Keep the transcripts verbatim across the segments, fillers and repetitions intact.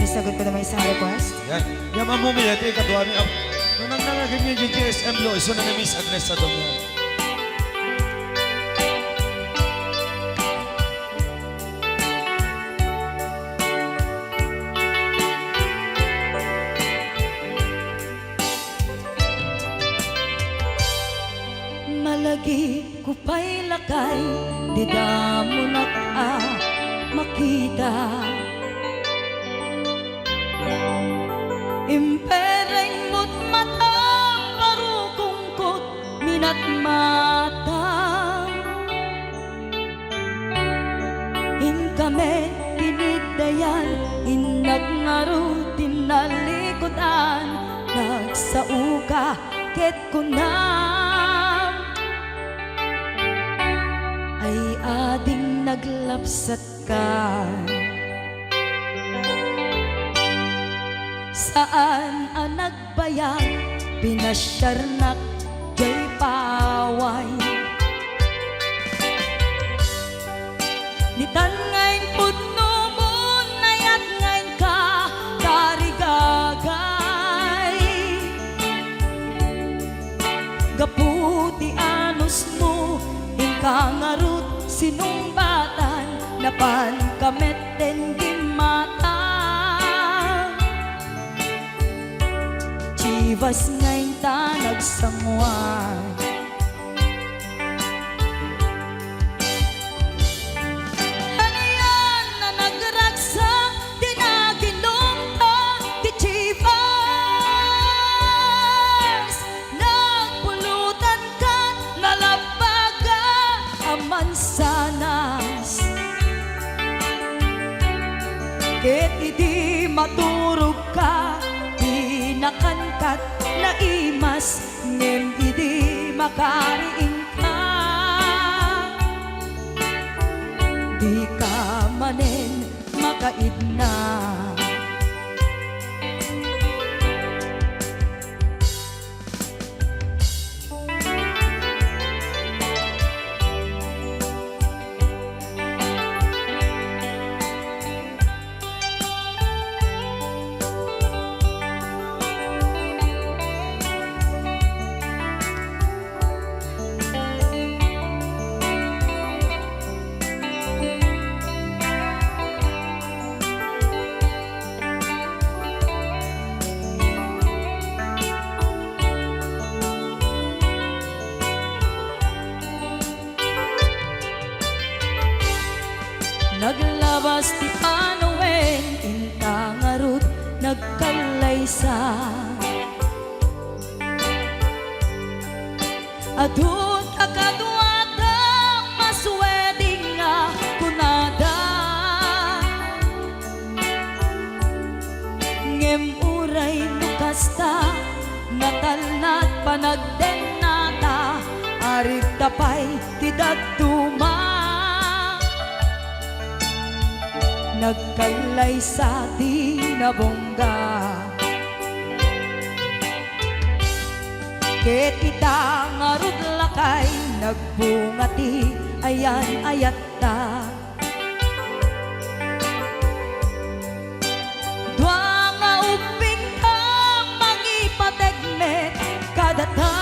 Sagot ko naman sa request. Yan. Yan, Ma'am Mumi, ito yung kaduha ni Ap-, nung nang nangagin niyo yung G S M Lo, iso na ni Miss Agnes sa Domingo. Malagip ko pay lakay, dida mo nak a makita. Impereng mo't mata, parukong ko't minatmata. Inka met iniddayan, innak ngarud ti nalikudan, nagsaoka ket kunam, ay ading naglapsatka. Saan a nagbayag, pinasiarnak jay paway. Nitan nga impudno mo, nayat nga inka tarigagay. Gapu ti anusmo, inka ngarud sinungbatan, napanka met ten gimmata. Chivas nga inta nagsanguan. Anian a nagragsak ti naginumta ti Chivas? Nagpulutan kat nalabbaga a mansanas. Ket idi maturogka, dinakan kat naimas, ngem idi makariingka, dika manen makaidna. Naglabas ti panawen, inta ngarud nagkallaysa. Adun a kaduada, masueding nga kunada. Ngem uray no kasta, natalna't panagdennata, arigta pay ti dadduma. Nagkallaysa ti nabungga. Ket ita ngarud lakay, nagbunga ti ayan-ayatta. Dua nga ubbingta, mangipateg met kadata.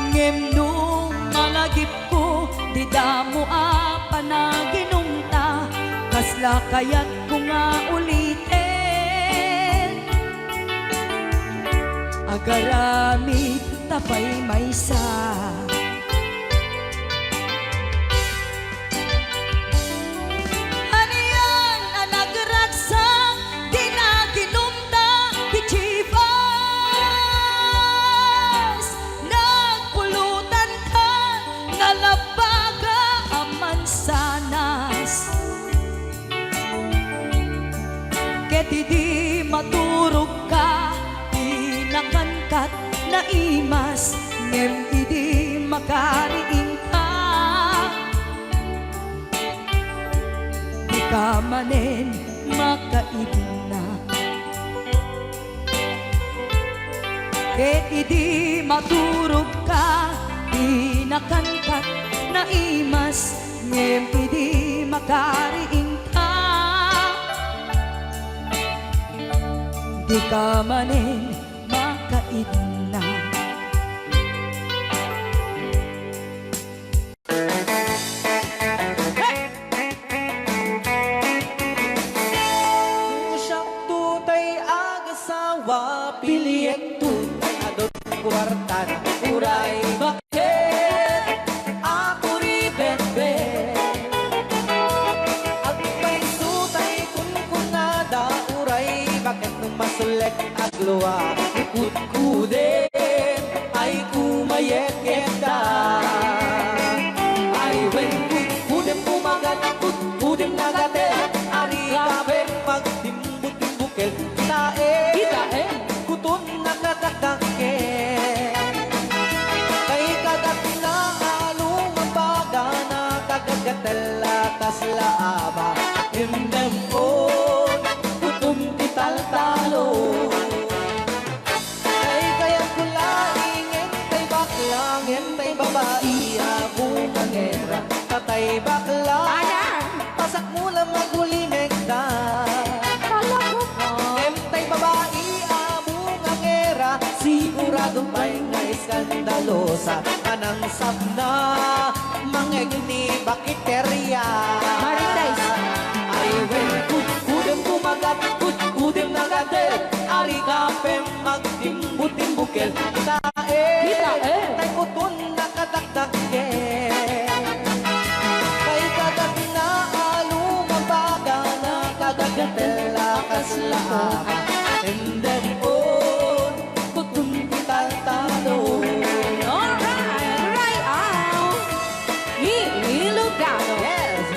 Ngem no malagipko, dida mo a panaginumta, kasla kayatko nga uliten. Agaramid ta pay maysa. Anian a nagragsak ti naginumta ti Chivas? Nagpulutan ka, nalabbaga a mansanas. Ket idi maturogka, dinakan kat naimas, ngem idi makariingka, dika manen makaidna. Ket idi maturogka, dinakan kat naimas, ngem idi makariingka, dika manen makaidna. Siakto tay agasawa, piliekto tay adun kuarta, uray baket a kuribetbet. Agpayso tay kunkunada, uray baket no masulek aglua, kudkuden ay kumayekda. Ay wen, kudkudem kumagat, kudkudem nagatel, ari ka pen magtimbutimbukel, kitaem, kitaem, kuton nakadakdakkel. Tay kagatna a lumabaga, nakagagatel a kasla aba, indem on, kuton ti taltalo. Tay kayatko laeng, tay bakla, tay babai a bungangera. Tay bakla, ayan, pasakmo la magulimekda. Talaga ka? Ngem tay babai a bungangera, sigurado pay nga eskandalosa. Manangsapna, mangegni bakiteria. Marites. Ay wen, kudkudem kumagat, kudkudem nagatel, ari ka pen magtimbutimbukel. Kitaem, kitaem, tay kuton nakadakdakkel. Tay kagatna a lumabaga, nakagagatel a kasla aba, indem on, kuton ti taltalo. Alright, right out. Ilocano. Yes.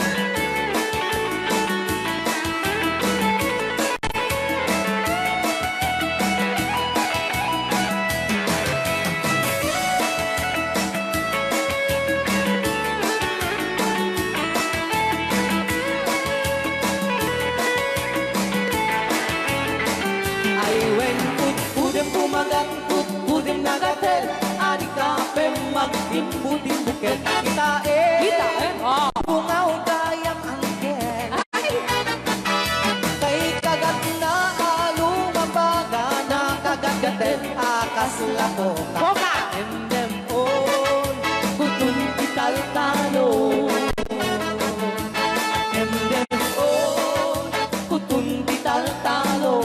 Ay wen, kudkudem kumagat, kudkudem nagatel, ari ka pen magtimbutimbukel. Kitaem, kitaem, ah, bungaw gayam angkel. Ay. Tay kagatna a lumabaga, nakagatgatel a kasla poka. Poka. Indem on, kuton ti taltalo. Indem on, kuton ti taltalo.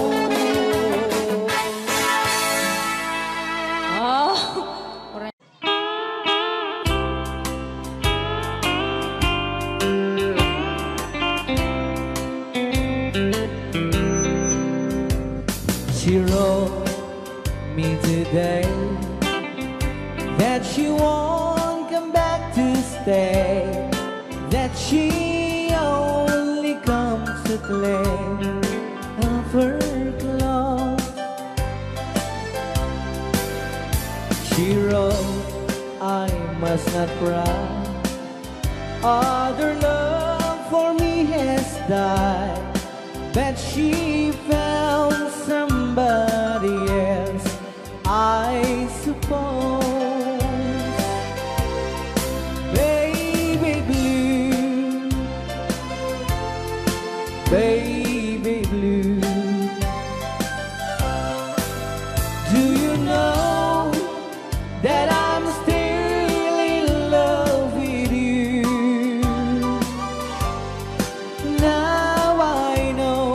Ah. She wrote me today that she won't come back to stay, that she only comes to play of her clothes. She wrote, "I must not cry. Other love for me has died, but she found somebody else, I suppose." Baby blue, baby blue, do you know that I'm still in love with you? Now I know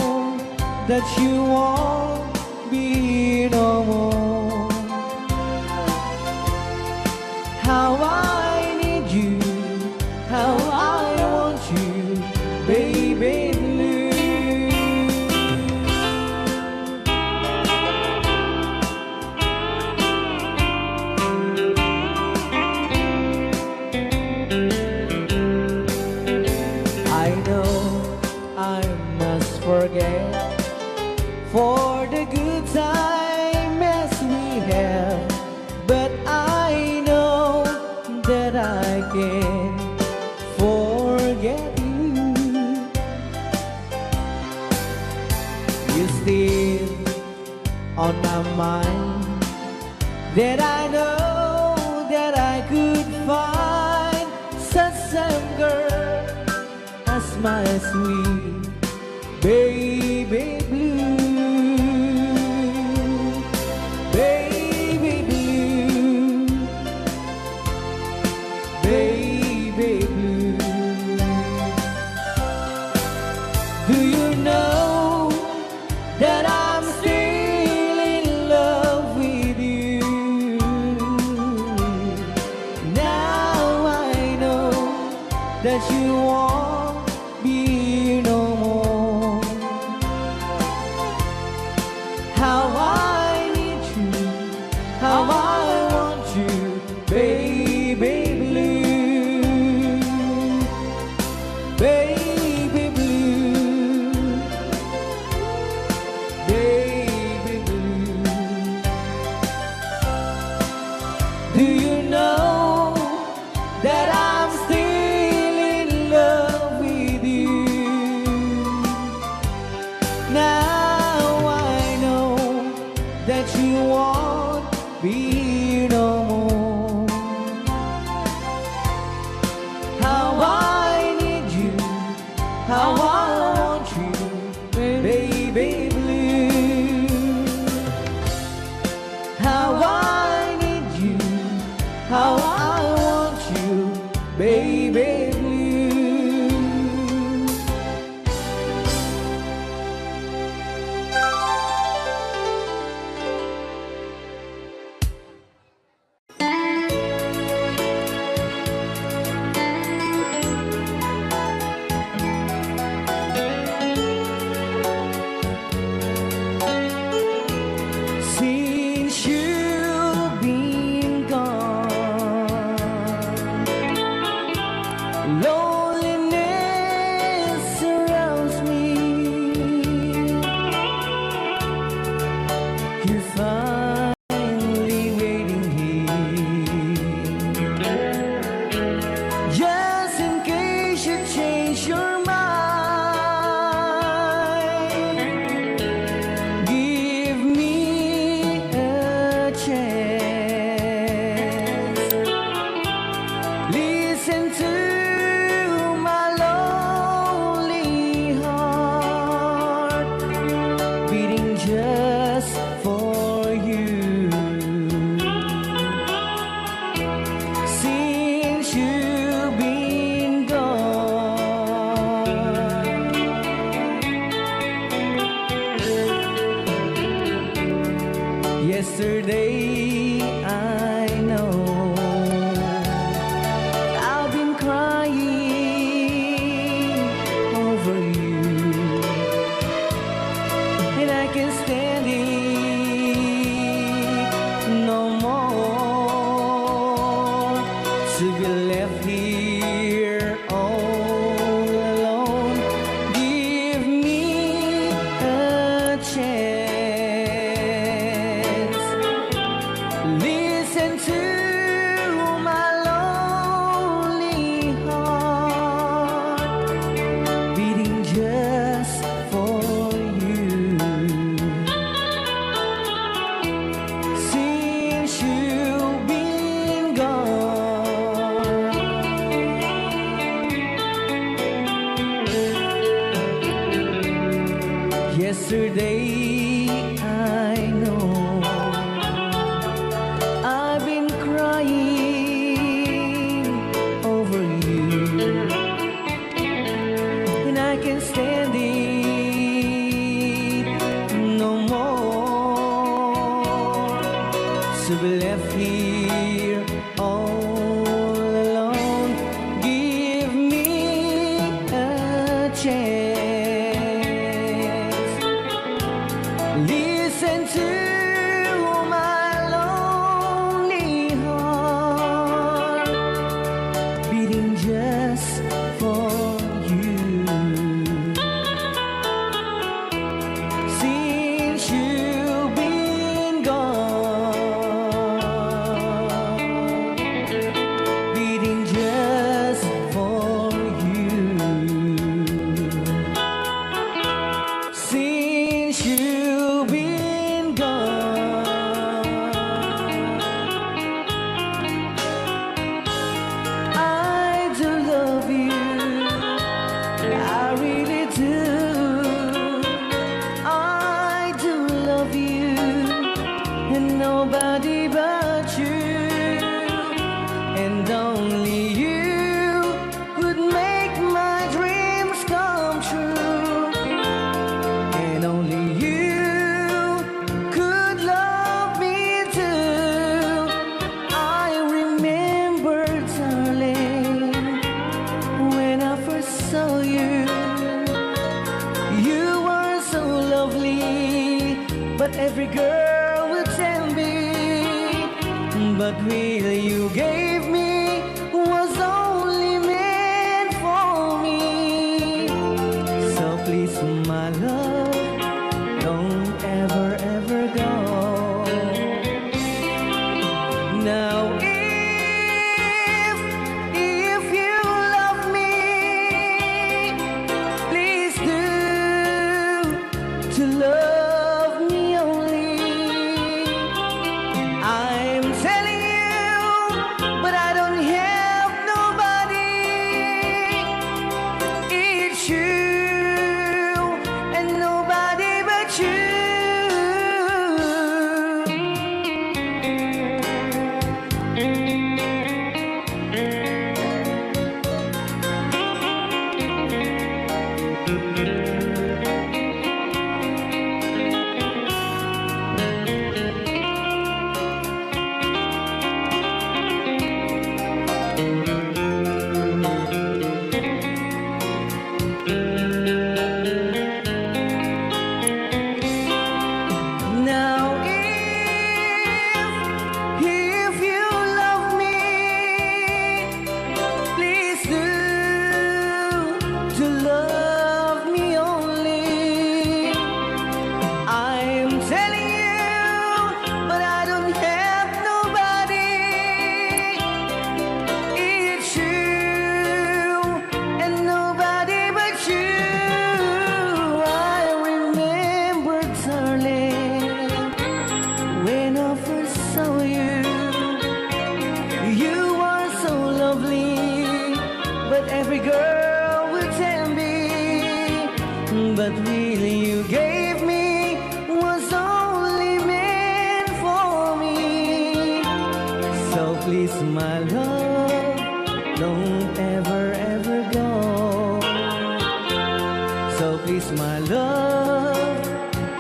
that you won't be no more. How I need you, how I want you, baby blue. I know I must forget for the good time as we have, but I know that I can forget you. You still on my mind, that I know that I could find such same girl as my sweet baby blue, baby blue, baby blue. Do you know that I'm still in love with you? Now I know that you won't be here no more. How I need you, how I want you, baby blue, baby blue, baby blue. Do you know that I'm still in love with you? Now I know that you won't be here no more. How I need you, how I want you, baby blue. How I need you, how I want you, baby blue. Since you've been gone, loneliness surrounds me. You find only waiting here. Just in case you change your mind, give me a chance. Listen to my lonely heart beating just for you. Since you've been gone, yesterday I know I've been crying over you, and I can't stand it no more to be left here all alone. Give me a chance. Listen to my lonely heart beating just for you. Since you've been gone, yesterday I know I've been crying over you, and I can't stand it no more to be left here all alone. Give me a chance. Only you could make my dreams come true. And only you could love me too. I remember, darling, when I first saw you. You were so lovely, but every girl would tell me. But really, you gave me was only meant for me. So please, my love, don't ever, ever go. Now, if, if you love me, please do to love me only. I'm telling you, but I don't have nobody. It's you and nobody but you. Now, if, if you love me, please do to love me only. I'm telling you, but I don't have nobody. It's you and nobody but you. I remember, darling, when I first saw you. You are so lovely, but every girl will tell me. But really, you gave me was only meant for me. So please, my love, don't ever, ever go. So please, my love,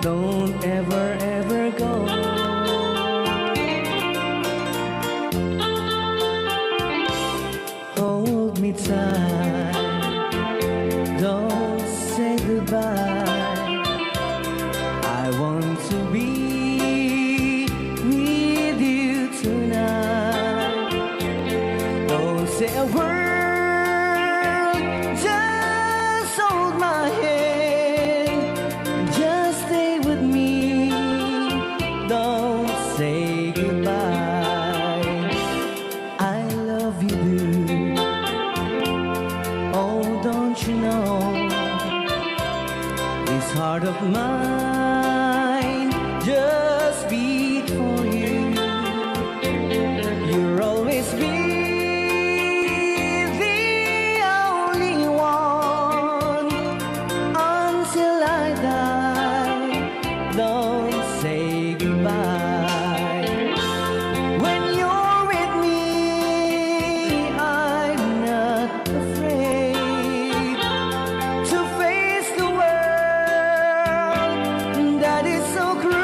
don't ever, ever go. Hold me tight, don't say goodbye. I want to be with you tonight. Don't say a word, just hold my hand. Just stay with me, don't say goodbye. I love you, boo. Oh, don't you know? This heart of mine just beat for you. You'll always be the only one until I die. Don't say goodbye. When you're with me, I'm not afraid to face the world that is so cruel.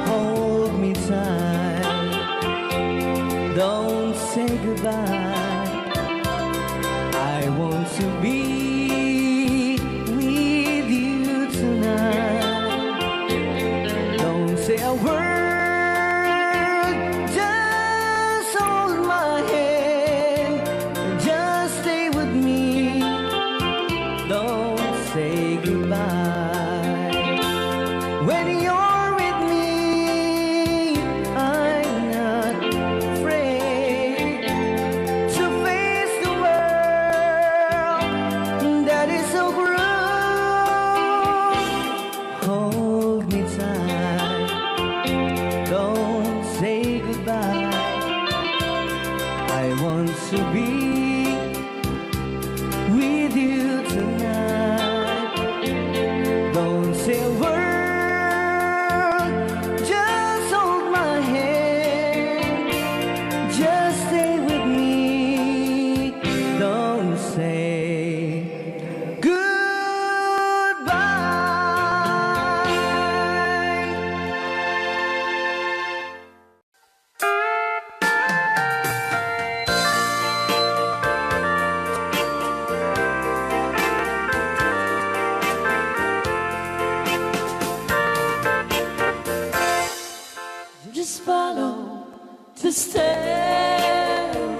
Hold me tight, don't say goodbye. I want to be with you tonight. Don't say a word, just hold my hand, just stay with me. Don't say goodbye. When you're with me, I'm not afraid to face the world that is so cruel. Hold me tight, don't say goodbye. I want to be with you tonight. Don't say a word, just hold my hand. Just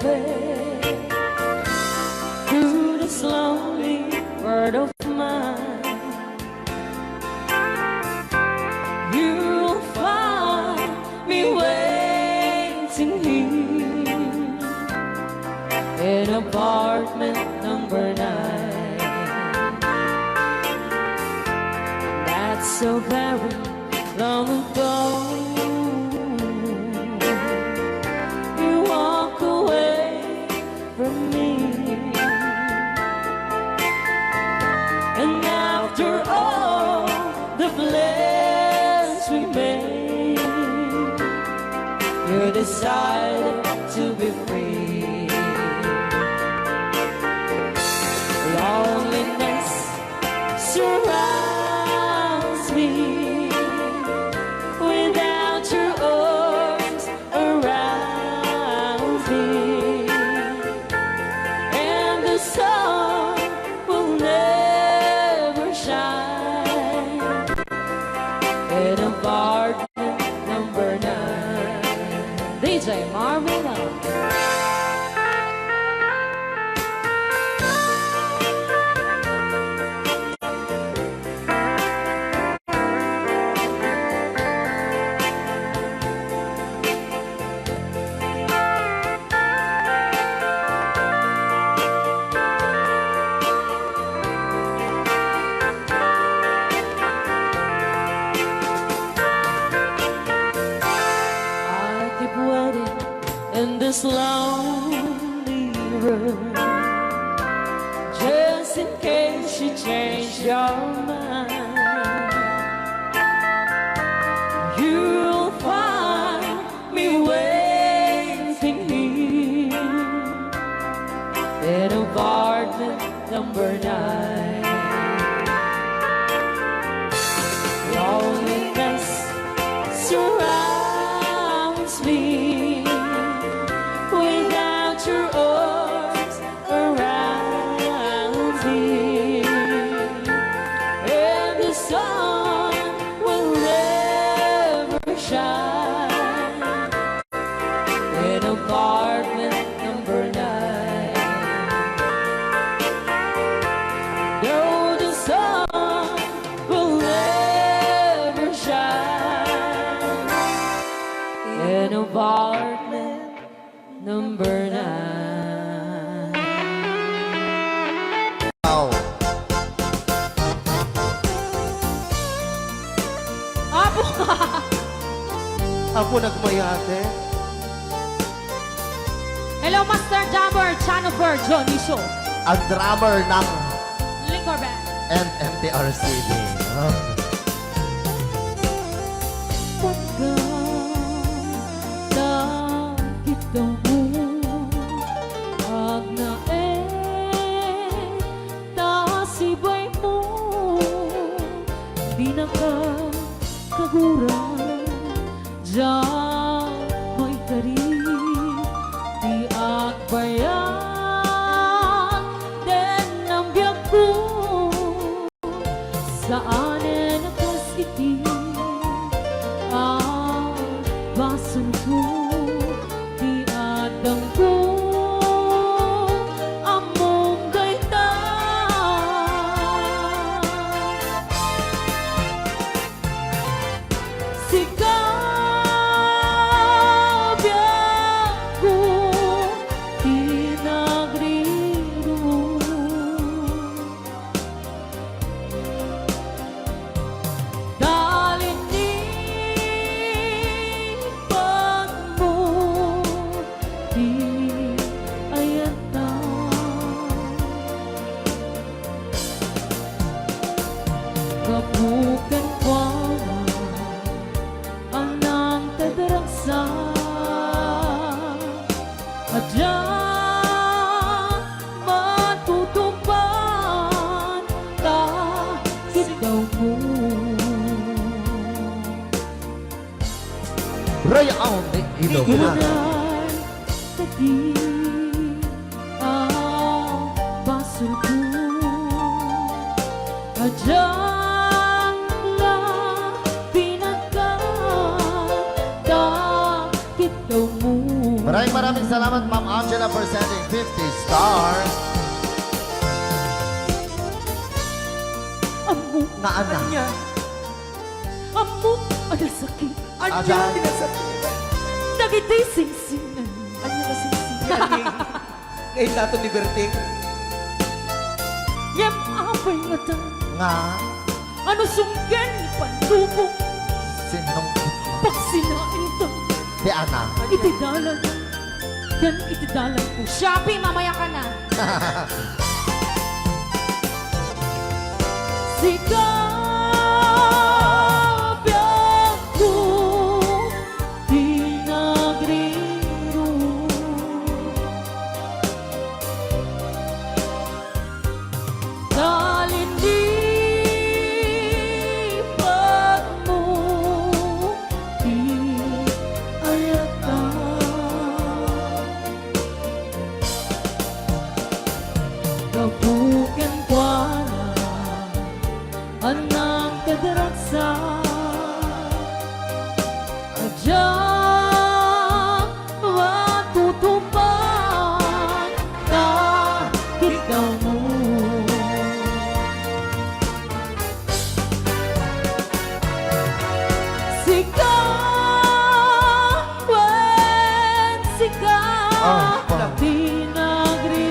way through this lonely world of mine. You'll find me waiting here in apartment number nine. That's so very long ago. You walk away from me. And after all the plans we made, you decided to be free. Loneliness surrounds me without your arms around me, and the sun will never shine in apartment number nine. D J Marvin Love. I keep waiting in this lonely room, just in case you change your mind. You'll find me waiting here in apartment number nine. Loneliness surrounds me without your arms around me, and the sun will never shine in apartment number nine. Though the sun will never shine in apartment number nine. Wow. Apo! Apo, nagmayate. Hello, Master Drummer Jennifer Dionisio. Ang drummer ng Liquor Band. And M T R C D. Ah. Pagka takitaw mo, agnaed ta sibay mo, di na ka kagura, diak maikari ti agbayag ken biagko. Saanen a kas iti a basolko ti addangko, ammom dayta. Sika, biagko, ti nagrirumong. Talin ni pagmo ti ayanta. Gapu kenkuana a nangted a ragsak, a diak matutungpal ta kitaw mo. Rayaw ni Ilongga. Igunay ta di a basolko, a diak la pinagka ta kitaw mo. Maraming, maraming salamat, Ma'am Angela Presenting fifty stars. Ammok. Nga anak. Ania? Ammok a nasakit. Ania ti nasakit? Dagiti singsingan. Ania nga singsingan? Nga innaton ni Berting. Ngem apay ngata? Nga? Ano sumgen ni Panlubong? Sinong Pagsinainta. Ti anak. Iti dalan. Ken iti dalan ko. Shopee, mamaya ka na. Sika, biagko, ti nagrirong. Talindipatmo ti ayatna. Gapu kenkuana, annang kadaragsa, a diak matutupan ta kitaw mo. Sika, wen sika, ah, ah, ti nagrirong.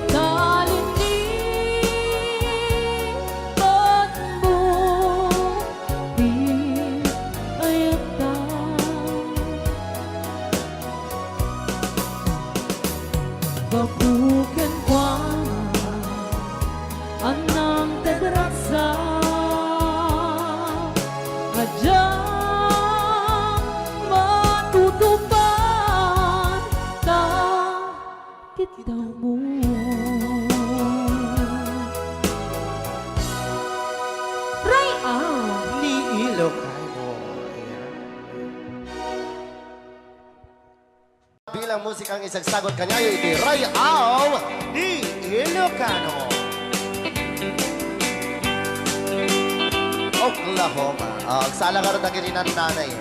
Talindipatmo ti ayatna. Gapu kenkuana, annang kadaragsa, a diak matutupan ta kitaw mo. Ray-am ni Ilocano. Ayan. Bilang musikang isagsagot kaniayo iti Ray-am ni Ilocano. Oklahoma. Ah, agsala ngarud dagiti nannanay.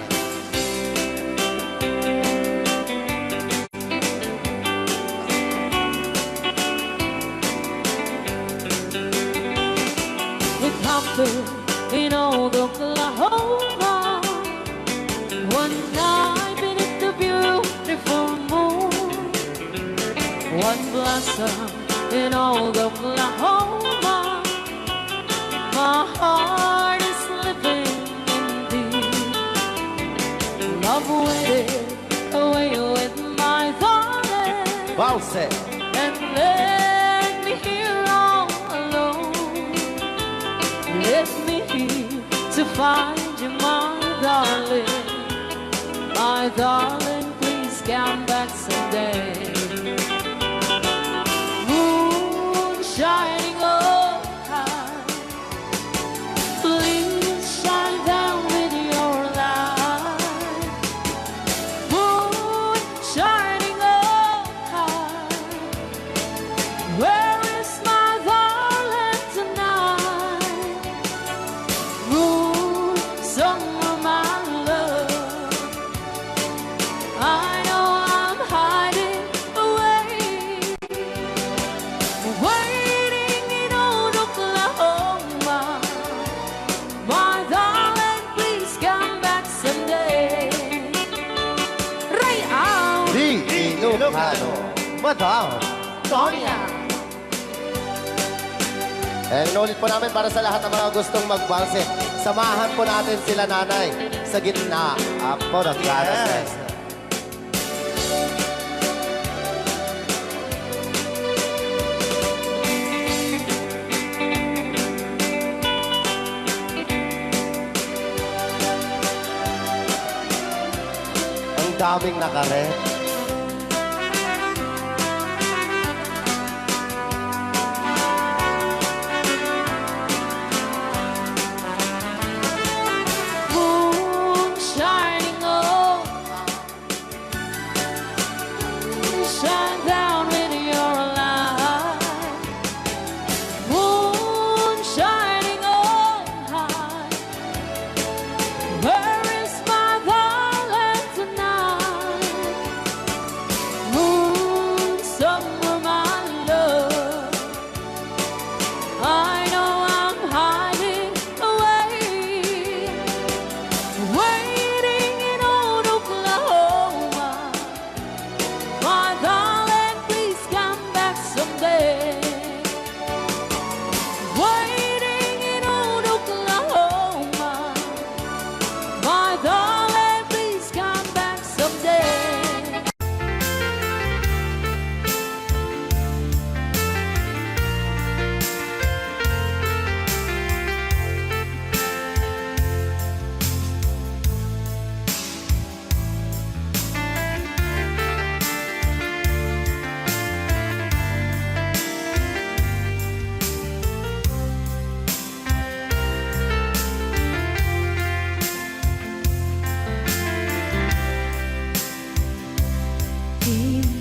It happened in old Oklahoma. One night beneath the beautiful moon, one blossom in old Oklahoma. My heart is living in deep love with it, away with my darling. Valse. And left me here all alone. Left me here to find you, my darling. My darling, please come back someday. Moon shining on high, please shine down with your light. Moon shining on high, where is my darling tonight? Moon, somewhere, my love, I know I'm hiding away, waiting in old Oklahoma. My darling, please come back someday. Ray-am ni Ilocano, Madam Sonia. Eh, inulit po namin para sa lahat ng mga gustong magbalse. Samahan po natin sila, Nanay, sa gitna. Apo, nagkaras na. Yes. Ang daming nakaret. Moon shining on, shine down with your light. Moon shining on high, where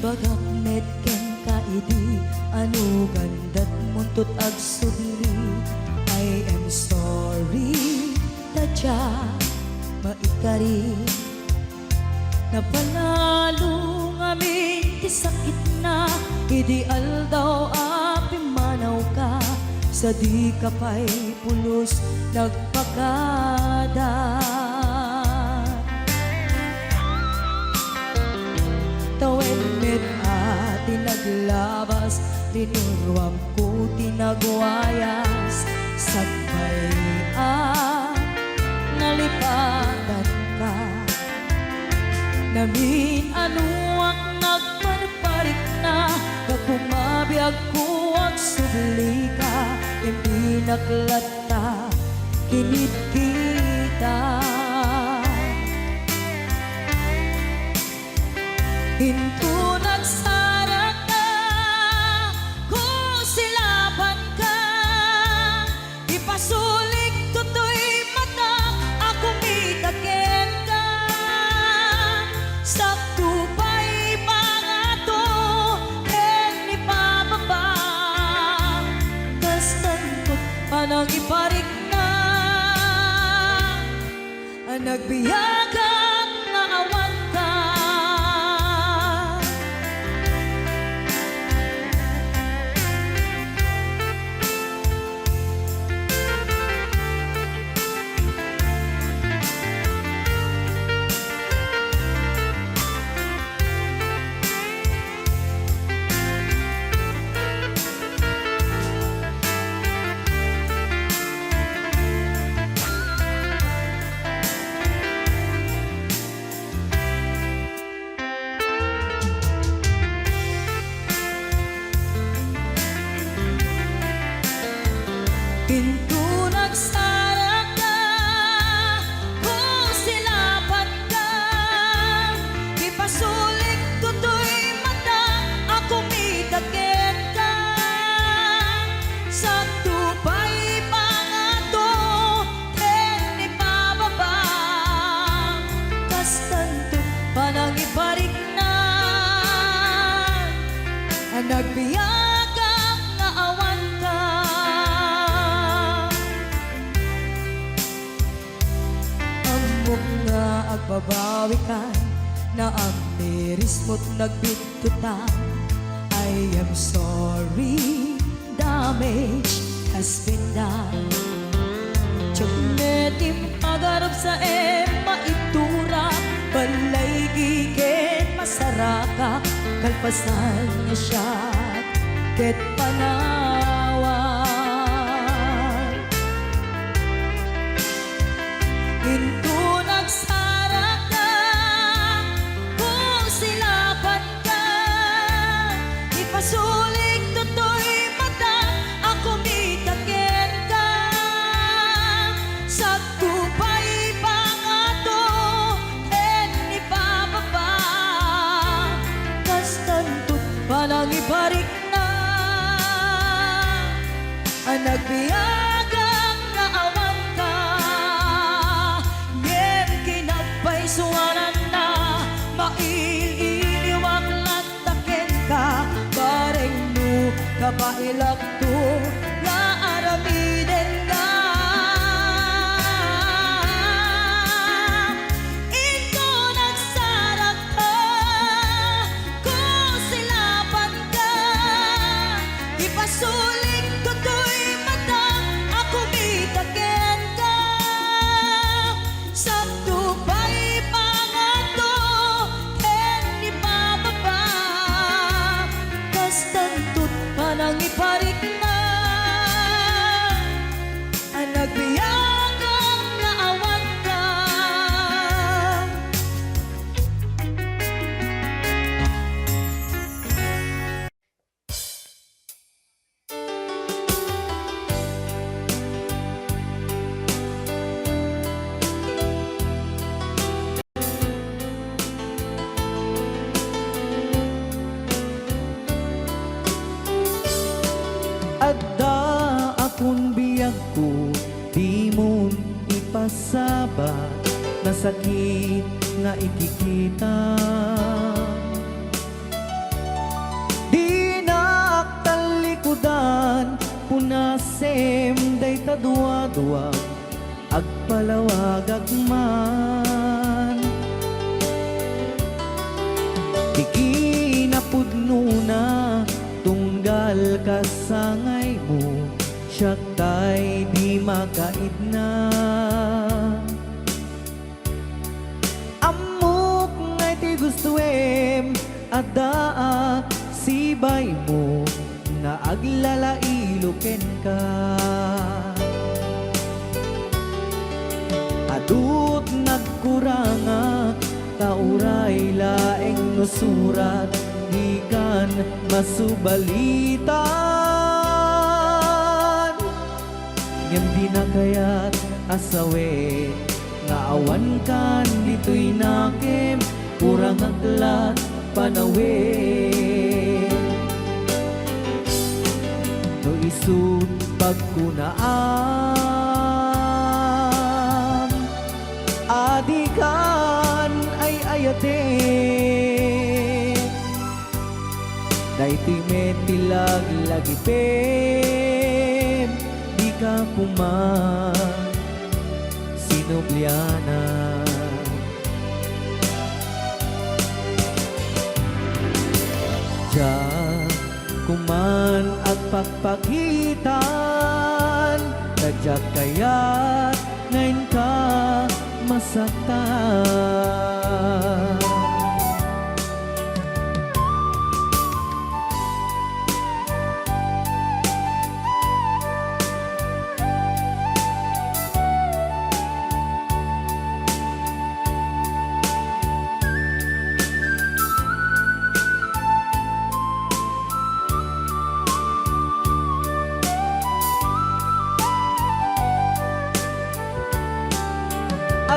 Ibagak met kenka idi, ano gandat muntot agsubli. I am sorry, ta diak maikari. Napanalo ngamin ti sakitna, idi aldaw a pimmanawka, sadika pay pulos nagpakada. Tawen met a ti naglabas, rinuruamko ti nagwayas, sakbay a nalipatanka. Namin-anoak nagparparikna, gapu mabiagko agsublika, imbinak latta kinitkita. Inton agsarakka, kusilapanka, ipasulikto toy matak a kumita kenka. Sakto pay pangato ken ipababa, kastanto panangiparikna. Nagbiagak nga awanka. Inton agsarakka, kusilapanka, ipasulikto toy matak a kumita kenka. Sakto pay pangato ken ipababa, kastanto panangiparikna. Nagbiagak nga awanka. Ammok nga agbabawika, naamirismo't nagbittotan. I am sorry, damage has been done. Diak met impagarup sa em maitura, balay giken masaraka, kalpasan nga siak ket panawan. Inton agsarakka, kusilapanka, ipasulikto toy matak a kumita kenka. Sakto pay pangato ken ipababa, kastanto panangiparikna. Nagbiagak nga awanka, ngem kinapaysuananna, mail-iliwak latta kenka, bareng no kabaelakto nga aramidenka. Inton agsarakka, kusilapanka, ipasulikto toy matak a kumita kenka. Sakto pay pangato ken ipababa, kastanto't panangiparikna. Nagbiagak nga awanka. Adda akon biagko, dimon ipasabat, nasakit nga ikikita. Udan, punasem dayta duadua, agpalawagak man. Ti kinapudnona, tunggal kasangaymo, siak tay di makaidna. Ammok nga iti gustoem, addaak sibaymo nga aglalailo kenka. Adu't nagkurangak, ta uray laeng no surat, dikan masubalitan. Ngem dina kayat a sawen nga awankan ditoy nakem, kurangak lat panawen. No isut' pagkunaam, a dikan ay-ayaten. Daytoy met ti laglagipem, dika koma sinubliana. Diak koman agpakpakitan, ta diak kayat nga inka masaktan.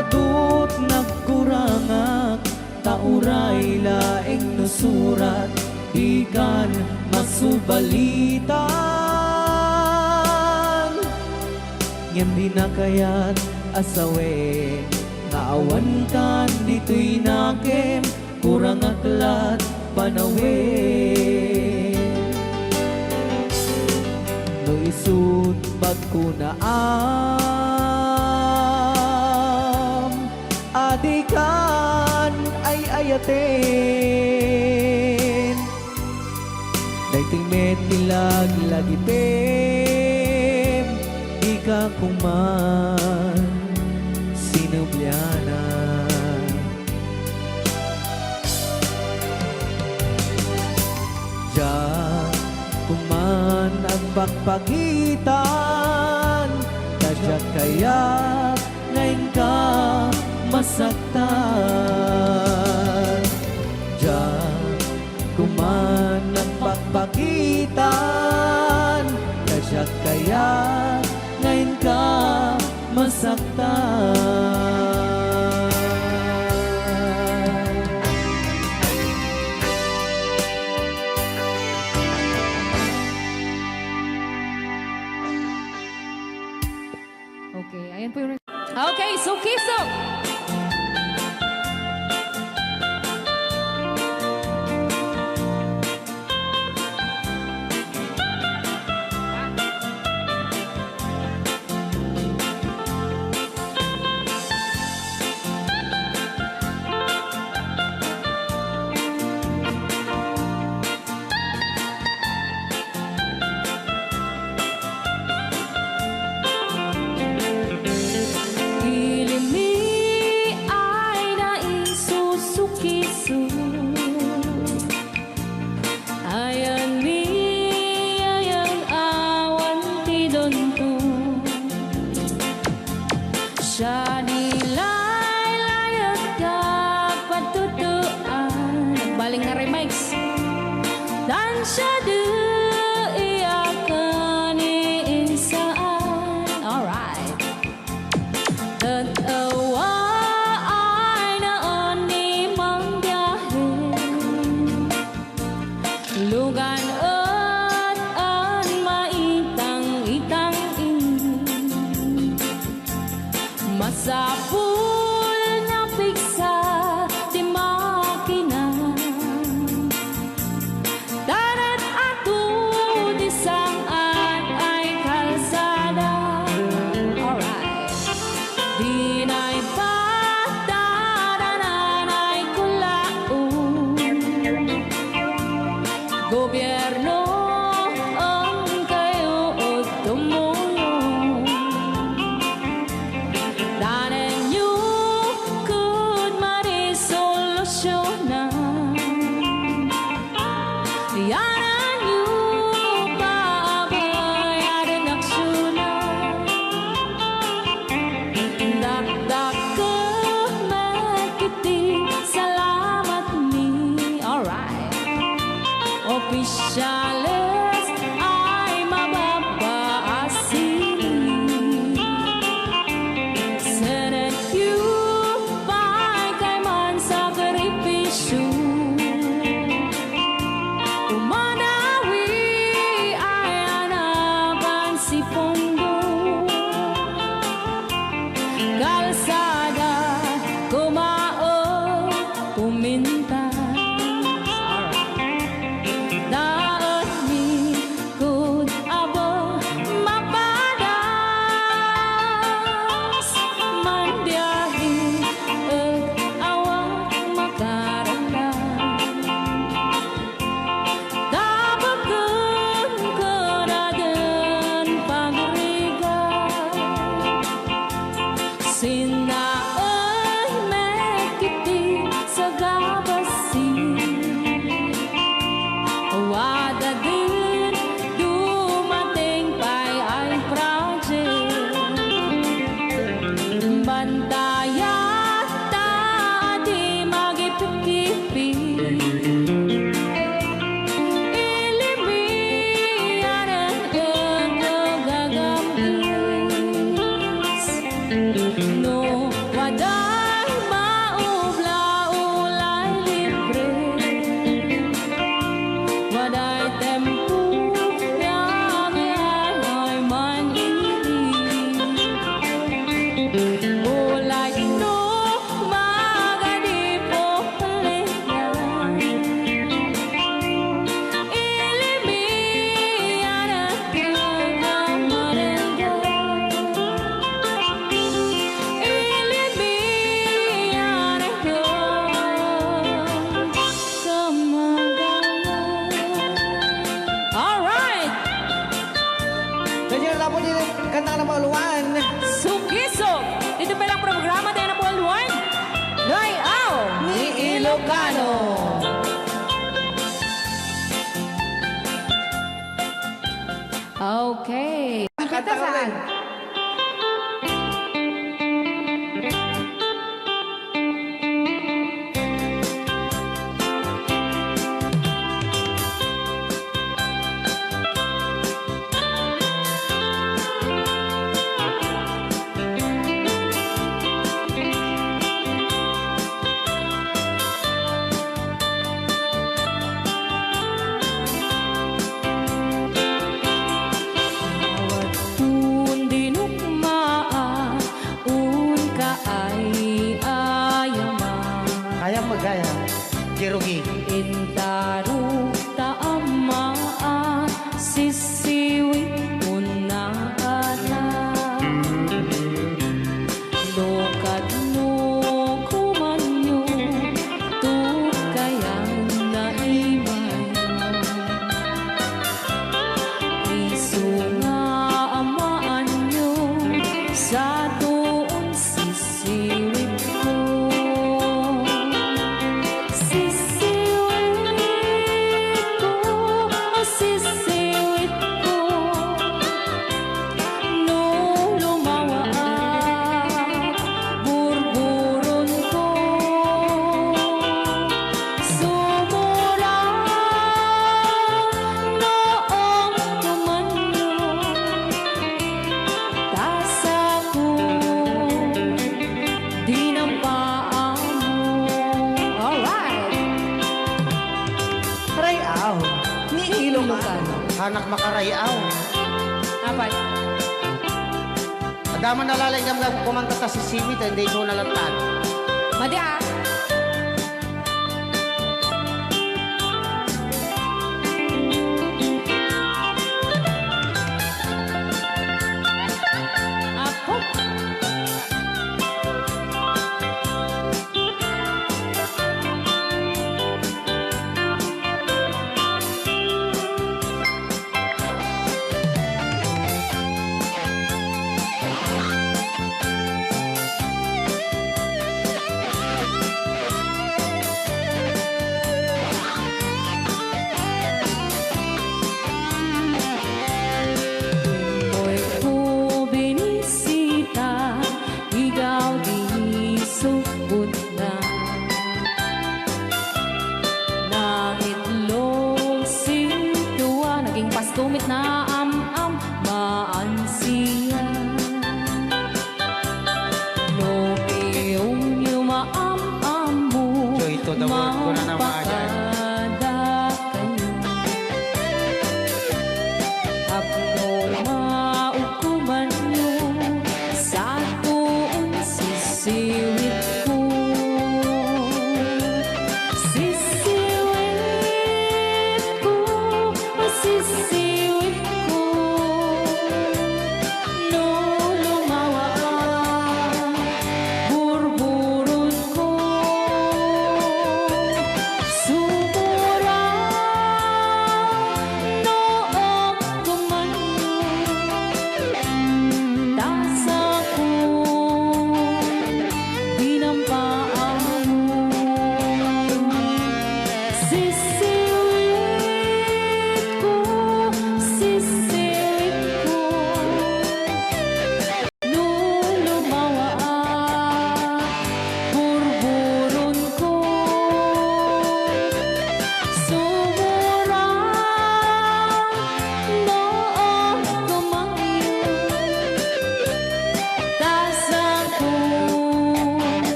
Adu't nagkurangak, ta uray laeng no surat, dikan masubalitan. Ngem dina kayat a sawen nga awankan ditoy nakem, kurangak lat panawen. No isut' pagkunaam, a dikan ay-ayaten. Daytoy met ti laglagipem, dika koman sinubliana. Diak koman agpakpakitan, ta diak kayat nga inka masaktan. Diak koman agpakpakitan, ta diak kayat nga inka masaktan. Okay, ayan po yung... Okay, Sukiso! Ilimmi ay naisusukiso. Ayanmi, ayang awan ti dunto. Siya di laylayet ka patutuan. Baling nga remix. Tan siya di iyakan ni insaan. Alright. Tet-ewa ay naan ni mangbiahe. Lugan et an maitang-itang ini. Masapul nga piksa ti makina. Tan et an Mintas. Alright. Daetmi kud abo mapadas, mandiahi et awak makaranda. Tabaken kadaden pagrigat. Sinnaen met iti sagabasi. Wadaden dumateng pay ay project. Bantayan ta di magipikipik. Ilimian ket gagam-is. No waday maubla-ulay libre, waday tempo nga agay man ini. Ulay no magadi po Alright! Kanya na po din kanta na mauluan. Sugisog! Dito pa lang programa tayo na po, Luan. Ray-aw ni Ilocano. Okay. Kanta ka saan? Awan tun dinukmaan, unka ay ayama. Kayam magaya, Jerugi. Intaruk ta ammaan, sisiwit unna ada. No kadno kumanyo, tukayan na imayo. Isu nga amaanyo, sa tuon sisiwitko. Sisiwitko, sisiwitko. No lumawaak, burburonko. Sumurang noong tumanyo, ta sako di napaamo. Alright. Ray-aw ni Ilocano. Anak makaray-aw. Apay? Adama na laeng gamgam kumanta ta sisiwit, ta indi isu na lantan. Madi, ah. Apo. Oy, ko binisita, igaw di subot na. Nangitlog sintua, naging pastumit na am-am, maan siya. No piyongyo maam-ammo, Joy to the world, kuna na maayan. Mampakada kayo. Tapno maukumanyo, sa tuon sisiwitko.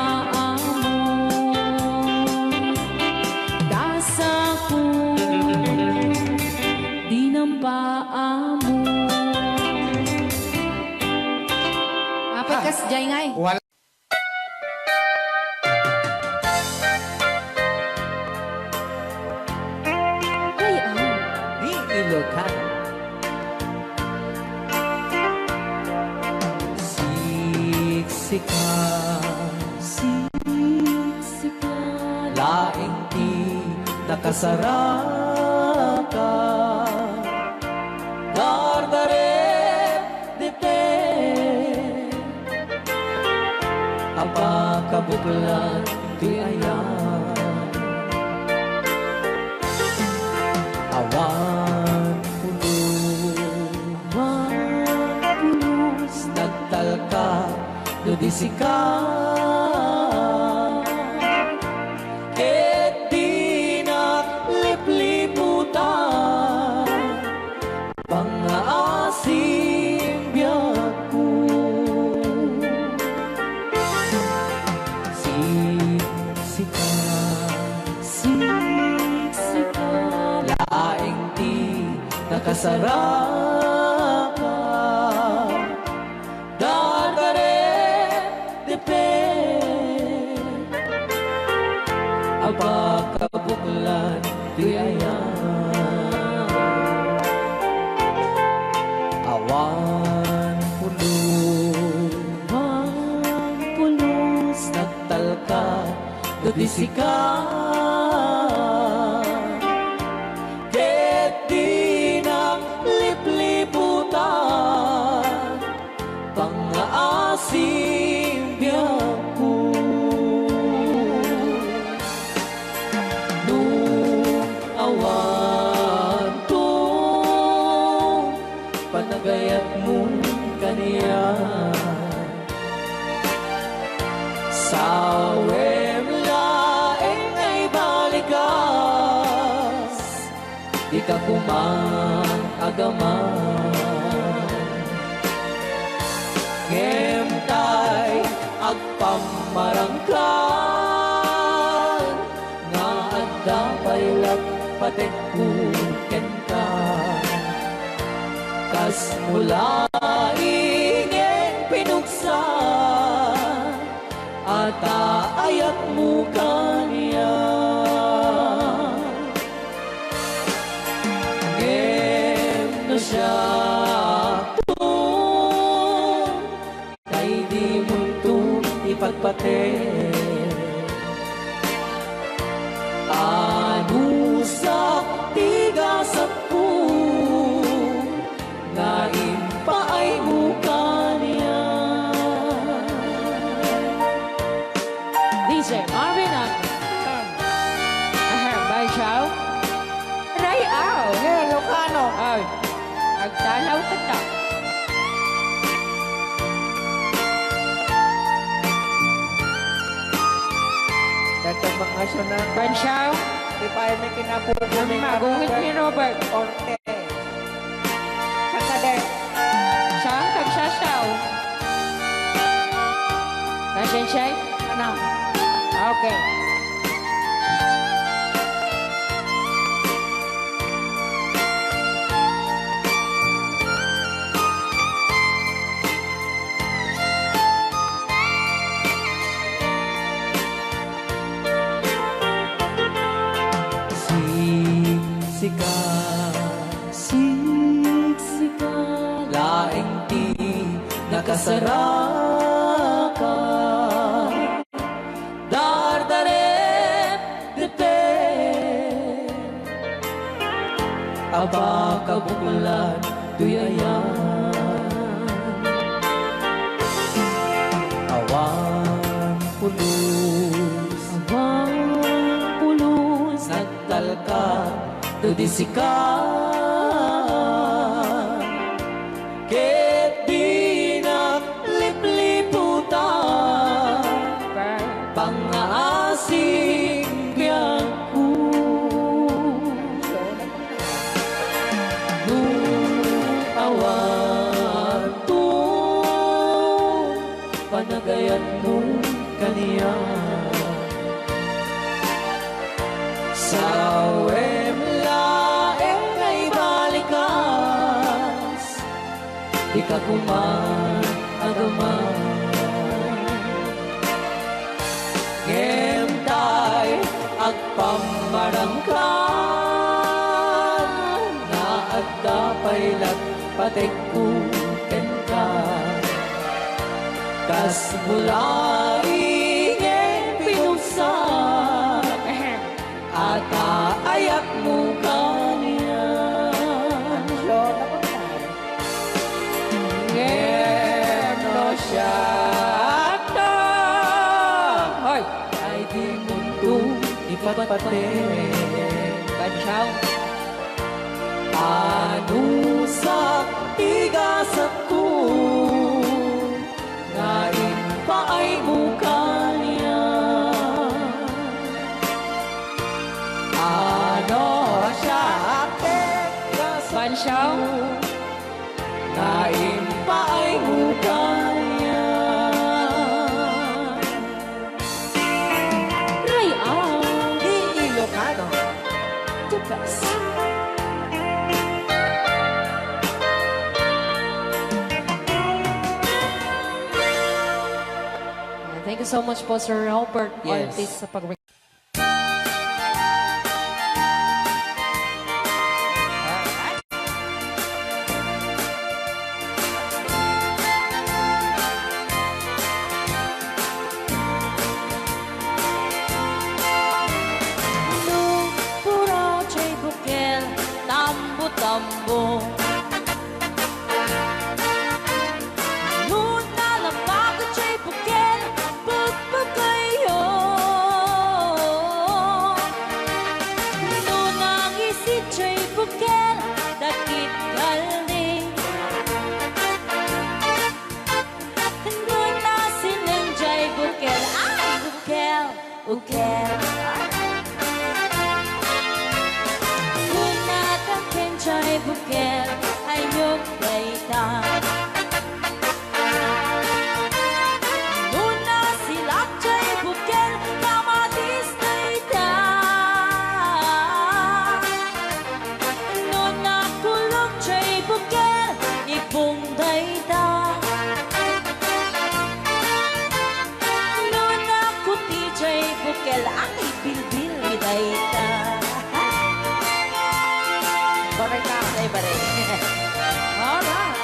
Amo, dasako, dinam paamo. Apat kas jay ngay. Wala. Ay, ah. Ni Ilocano. Siksika, siksika, laeng ti nakasaraka. Dardarep, depe, a pakabuklan ti ayan. Awan pulos, awan pulos, nagtalka no di sika. Ket dinak lipliputan pangngaasim biagko. Siksika, siksika, laeng ti nakasaraka. Dardarep, depe, a pakabuklan ti ayan. Awan pulos, awan pulos, nagtalka no di sika. Ket dinak lipliputan pangngaasim biagko. No awanto panagayatmo kaniak, sawem laeng nga ibalikas. Dika koma agaman. Ngem tay agpammarangkan nga adda pay lappatekko kenka. Kasmo laeng pinuksa a taayatmo kaniak. Ngem no siakto, tay dimonto ipagpateg. Anusak ti gasatko nga impaaymo kaniak. D J Marvin ang, ahem, Banshaw. Ray-aw. Yeah, Ilocano. Ay, agtalaw ka ta. Dagdag mga aso na. Banshaw. Di pa ay may kinapupo ni Magungit ni Robert. Orte. Saan ka, Dek? Saan? Tagsasaw. Nasaan siya? Ano? Okay. Siksika, siksika, laeng ti nakasaraka. Dardarep, depe, a pakabuklan toy ayan. Awan pulos, awan pulos, nagtalka no di sika. Ket dinak lipliputan pangngaasim biagko. No awanto panagayatmo kaniak. Awem laeng nga ibalikas, dika koma agaman. Ngem tay agpammarangka nga adda pay latpatekko kenka. Kas bulaing pinugsa, ataayakmo kaniak. Ngem no siak, hoy, ay dimonto ipatpateg. Bansiaw. Anusak ti gasatko nga impaaymo kaniak. Anusak ti gasatko nga impaaymo kaniak. Ray-a. Ilocano. The best. Thank you so much po, Sir Robert Ortiz, sa pag- No puraw jay bukel, tambo-tambo. No nalabag jay bukel, pagpagayo. No nangisi jay bukel, dakit kaldi. No nasileng jay bukel, ay, bukel, bukel. No natangken jay bukel, ayok dayta. No nasilak jay bukel, kamatis dayta. No nakulog jay bukel, ibong dayta. No nakuti jay bukel, ay, bilbil dayta. Baray ka, ay, baray. Alright.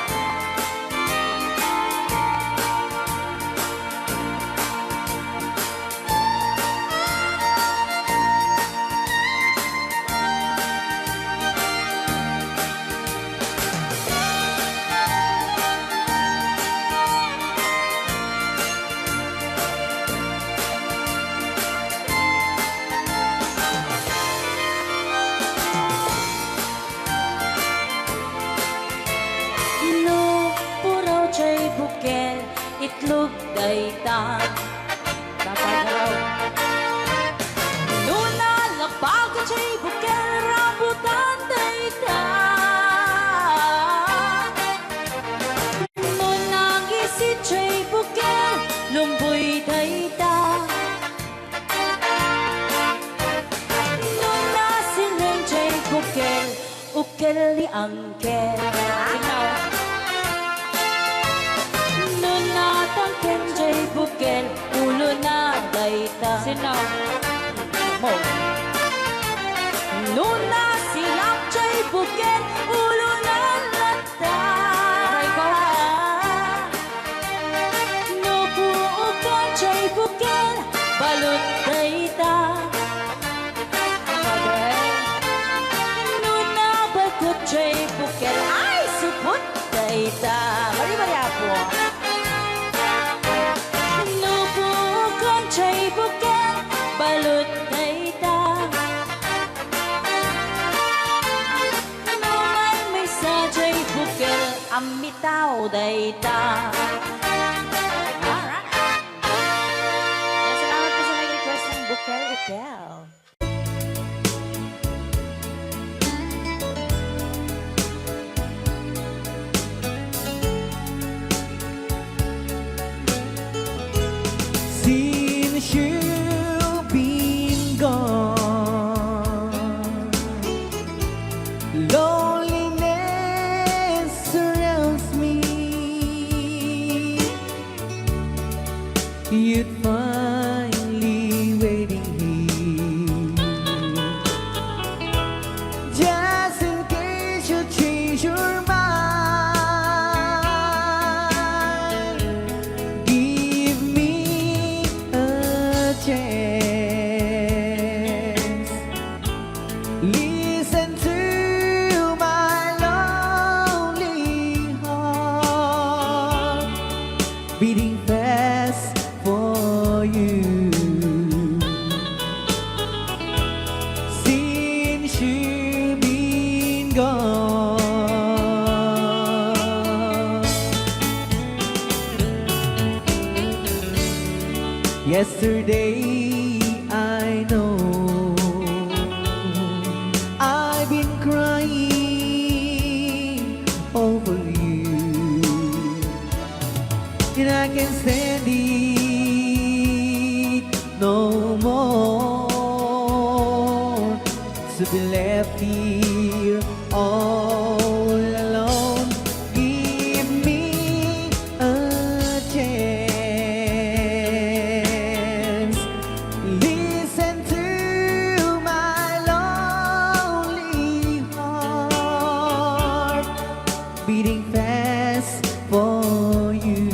No puraw jay bukel, itlog dayta. Dapat raw. No nalabag jay bukel, rambutan dayta. No nangisi jay bukel, lumboy dayta. No nasileng jay bukel, ukel ni angkel. Sino? No natangken jay bukel, ulo na dayta. Sino? Mo. No nasilak jay bukel, ulo na latta. Aray ko. No buukan jay bukel, balut dayta. Aray. No nabalkut jay bukel, ay, supot dayta. Bali, bali, apo. No buukan jay bukel, balut dayta. No maymaysa jay bukel, ammitaw dayta. Alright. Yan, salamat po sa nag-request ng Bukel Ukel. Since you've been gone, Yesterday, I know I've been crying over you, and I can stand it no more to be left here all alone. Give me a chance. Listen to my lonely heart beating fast for you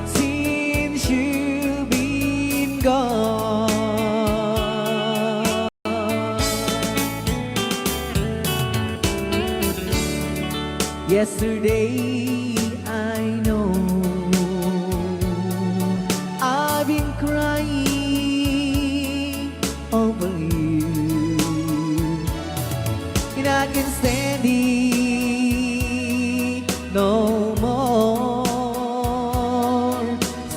since you've been gone. Yesterday, I know I've been crying over you, and I can stand it no more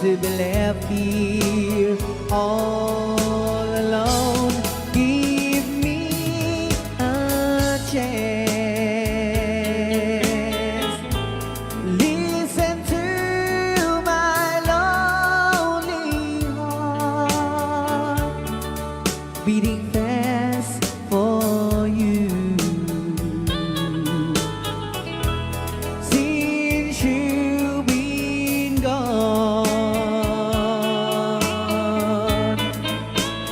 to be left here all alone. Give me a chance. Listen to my lonely heart beating fast for you since you've been gone.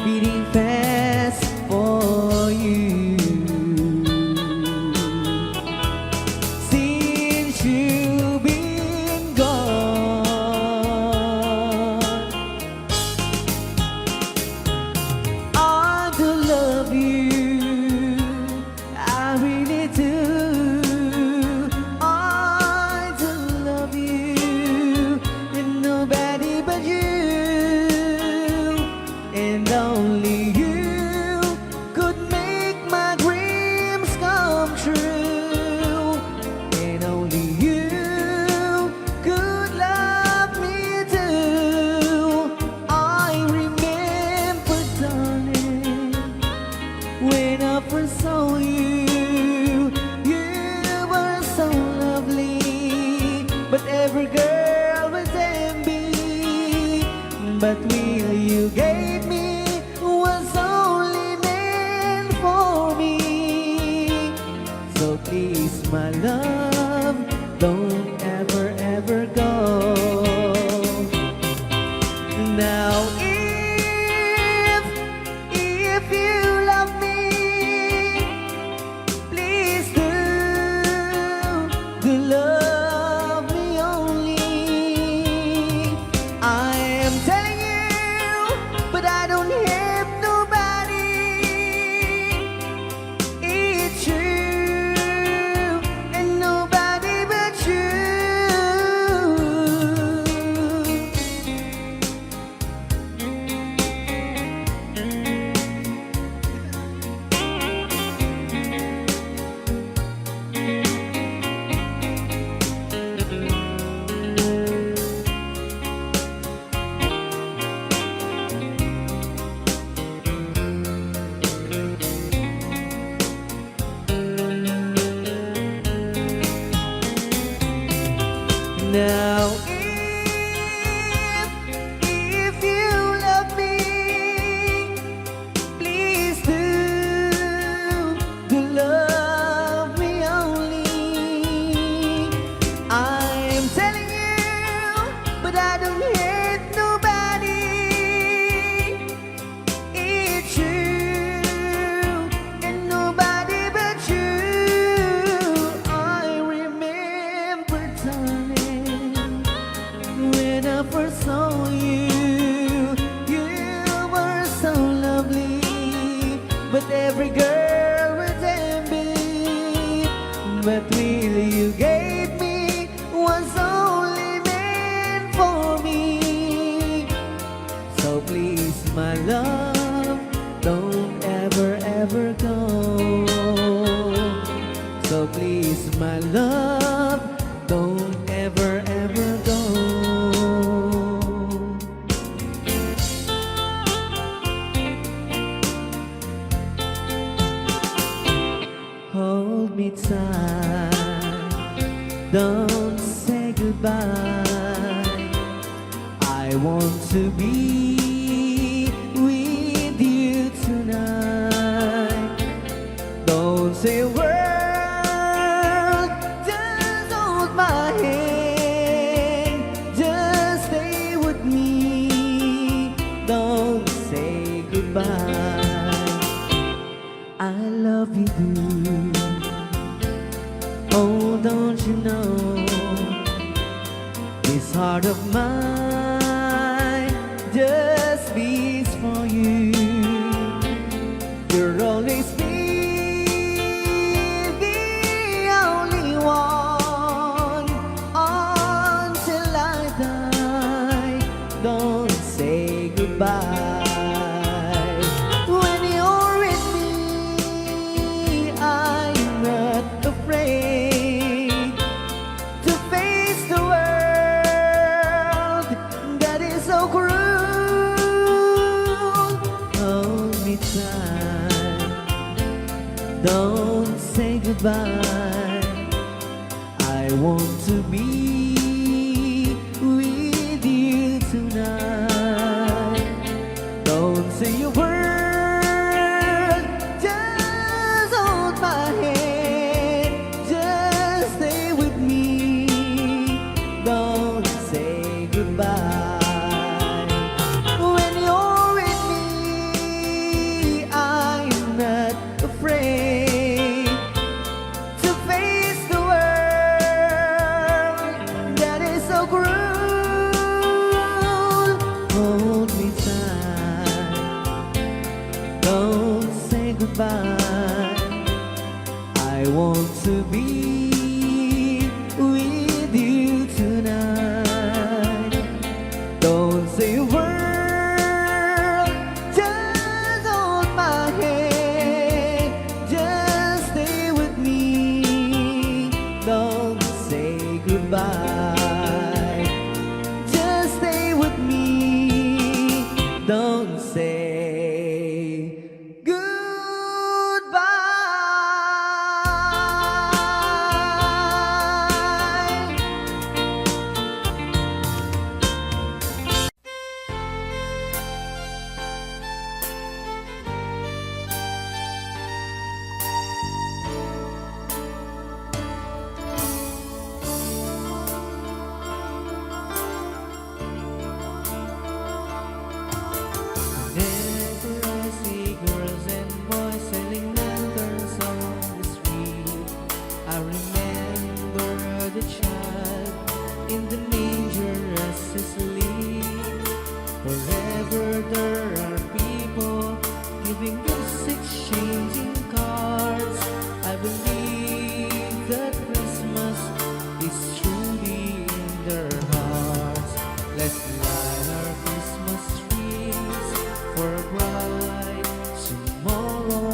Beating fast for you since you've been gone. I do love you, I really do. I do love you, and nobody but you, and only you could make my dreams come true, and only you could love me too. I remember, darling, when I first saw you, you were so lovely, but every girl was envy. But will you gave me was only meant for me. So please, my love, don't ever, ever go. Now, if, if you love me, please do, do love me only. I am telling you, but I don't have nobody. It's you and nobody but you. Now, if, if you love me, please do, do love me only. I'm telling you, but I don't hate nobody. It's you and nobody but you. I remember, darling, when I first saw you, you were so lovely, but every girl would envy. But really, you gave me was only meant for me. So please, my love, don't ever, ever go. So please, my love, don't ever, ever go. I want to be with you tonight. Don't say a word, just hold my hand. Just stay with me. Don't say goodbye. I love you, do. Oh, don't you know? This heart of mine just beats for you. You'll always be the only one until I die. Don't say goodbye. When you're with me, I'm not afraid to face the world that is so cruel. Hold me tight. Don't say goodbye. I want to be with you tonight. Don't say a word, just hold my hand, just stay with me. Don't say goodbye. When you're with me, I'm not afraid to face the world that is so cruel. Hold me tight. Don't say goodbye. I want to be with you tonight. Don't say a word, just hold my hand. Just stay with me. Don't say goodbye. Just stay with me. Don't say goodbye. Whenever I see girls and boys selling lanterns on the street, I remember the child in the manger as he sleeps. Wherever there are people giving gifts, exchanging cards, I believe that Christmas is truly in their hearts. Let's light our Christmas trees for a bright tomorrow,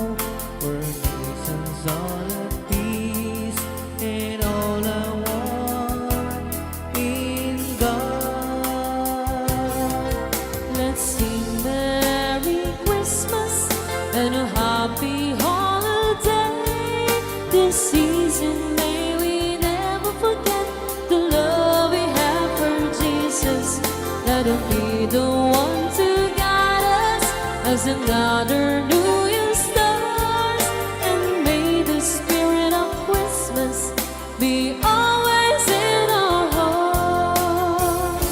where nations all at peace and all are one in God. Let's sing Merry Christmas and a Happy Holiday. This season may we never forget the love we have for Jesus. Let him be the one to guide us as another new year starts. And may the spirit of Christmas be always in our hearts.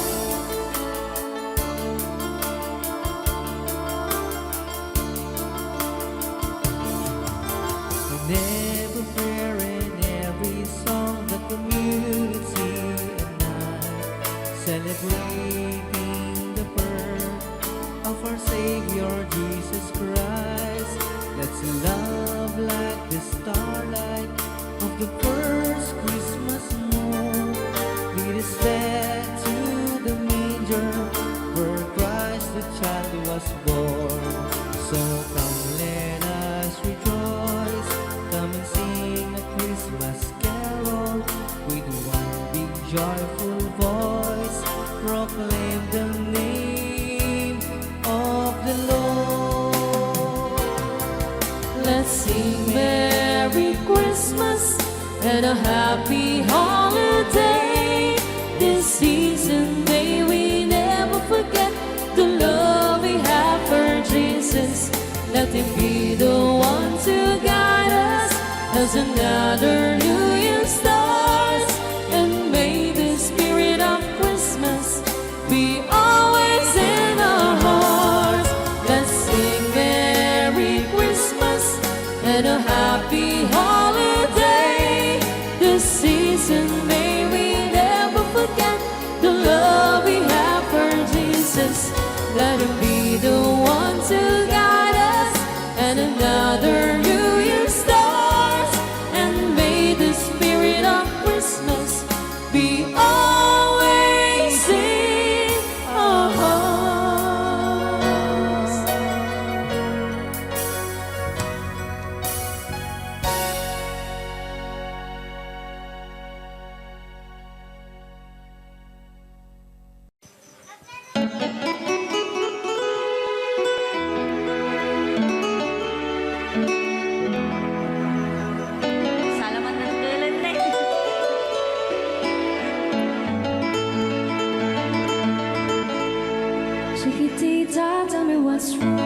In every prayer and every song, the community and I, celebrating the birth of our Savior Jesus Christ. Let's love like the starlight of the first Christmas moon. Lead us back to the manger where Christ the child was born. So come, let us rejoice. Come and sing a Christmas carol with one big joyful voice. Proclaim the name of the Lord. Let's sing Merry Christmas and a Happy Holiday. This season may we never forget Let him be the one to guide us, and another new year starts, and may the spirit of Christmas be always in our hearts. Salamat ng tulad na. Chiquitita, tell me what's wrong.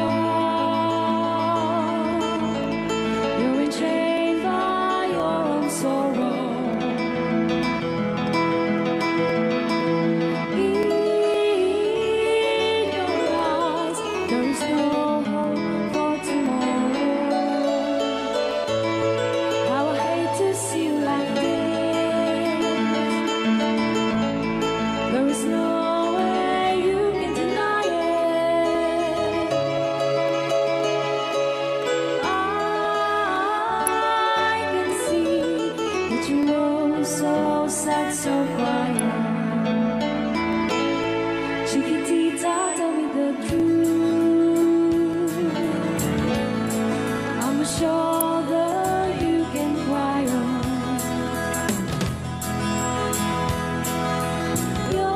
You're enchained by your own sorrow. In your eyes, there is no hope for tomorrow. How I hate to see you like this. There is no way you can deny it. I can see that you know so sad, so quiet. Chiquitita, tell me the truth. I'm a shoulder you can cry on. Your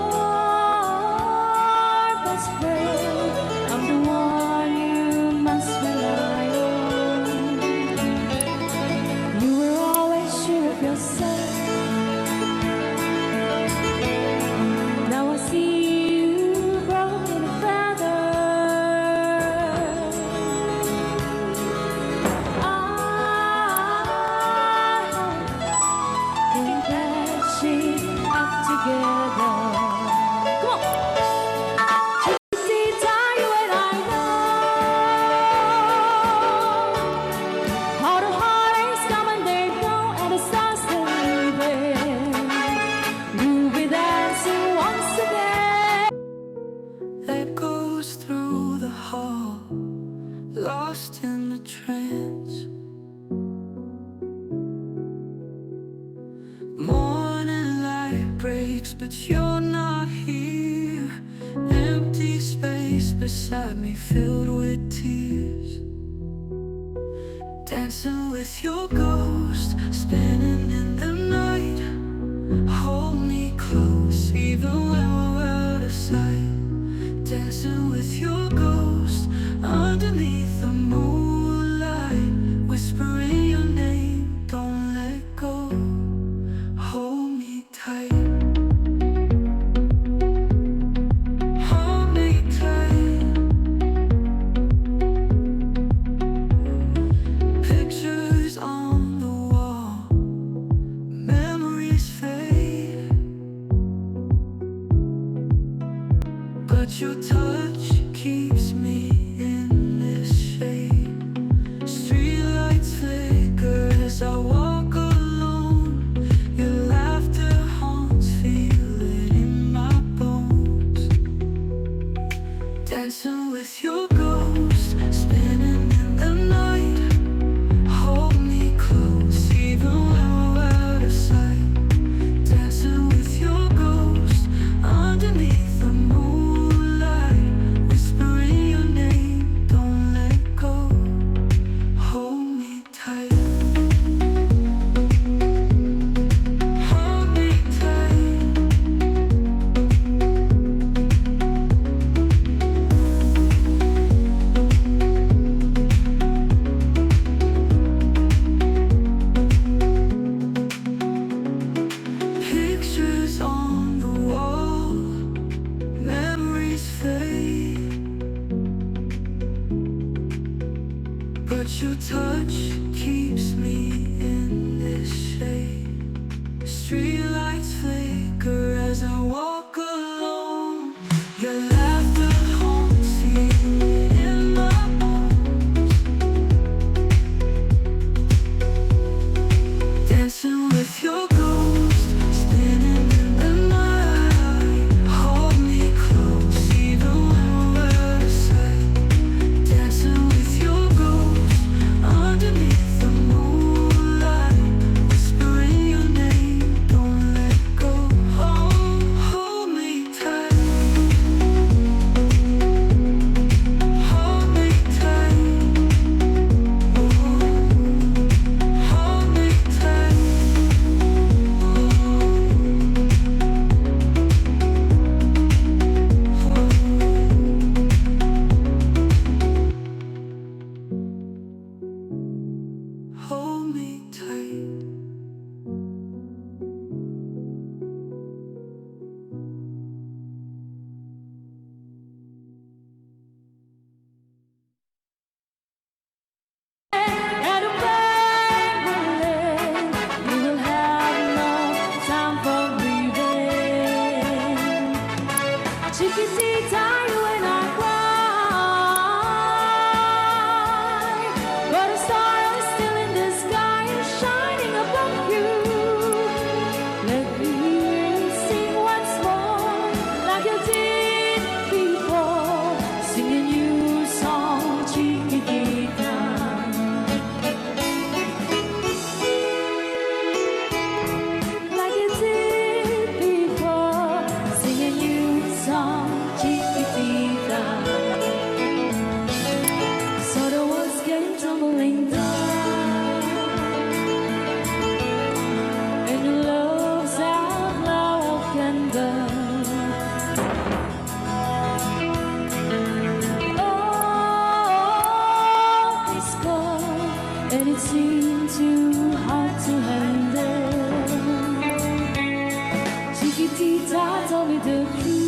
best friend, I'm the one you must rely on. You were always sure of yourself. Now I see you broken and battered. I hope we can patch it up together. Come on. Chiquitita, you and I know how the heartaches come and they go, and the stars they leave. We'll be dancing once again. Echoes through the hall, lost in the trance. Morning light breaks, but you're not here. Empty space beside me, filled with tears. Dancing with your ghost, spinning in the night. Hold me close, even when we're out of sight. Dancing with your ghost, underneath the moonlight. Whispering your name, don't let go. Hold me tight. Hold me tight. Pictures on the wall, memories fade, but your touch keeps me in this shade. Streetlights flicker as I walk alone. Your laughter haunts, feel it in my bones. Dancing with your ghost, spinning in the night. Hold me close, even when we're out of sight. Dancing with your ghost, underneath the moonlight. Whispering your name, don't let go. Hold me tight. Hold me tight. Pictures on the wall, memories fade, but your touch keeps me in this shade. Streetlights flicker as I walk alone. Your laughter haunts me in my bones. Dancing with your ghost, spinning in the night. Hold me close, even when Tayo and I cry, but a star is still in the sky, shining above you. Let me hear you sing once more, like you did before. Sing a new song, Chiquitita. Like you did before, sing a new song, Chiquitita. So the world's getting tumbling down, and your love's outlaw of candle. Oh, this cold, and it seemed too hard to handle. Chiquitita, tell me the truth.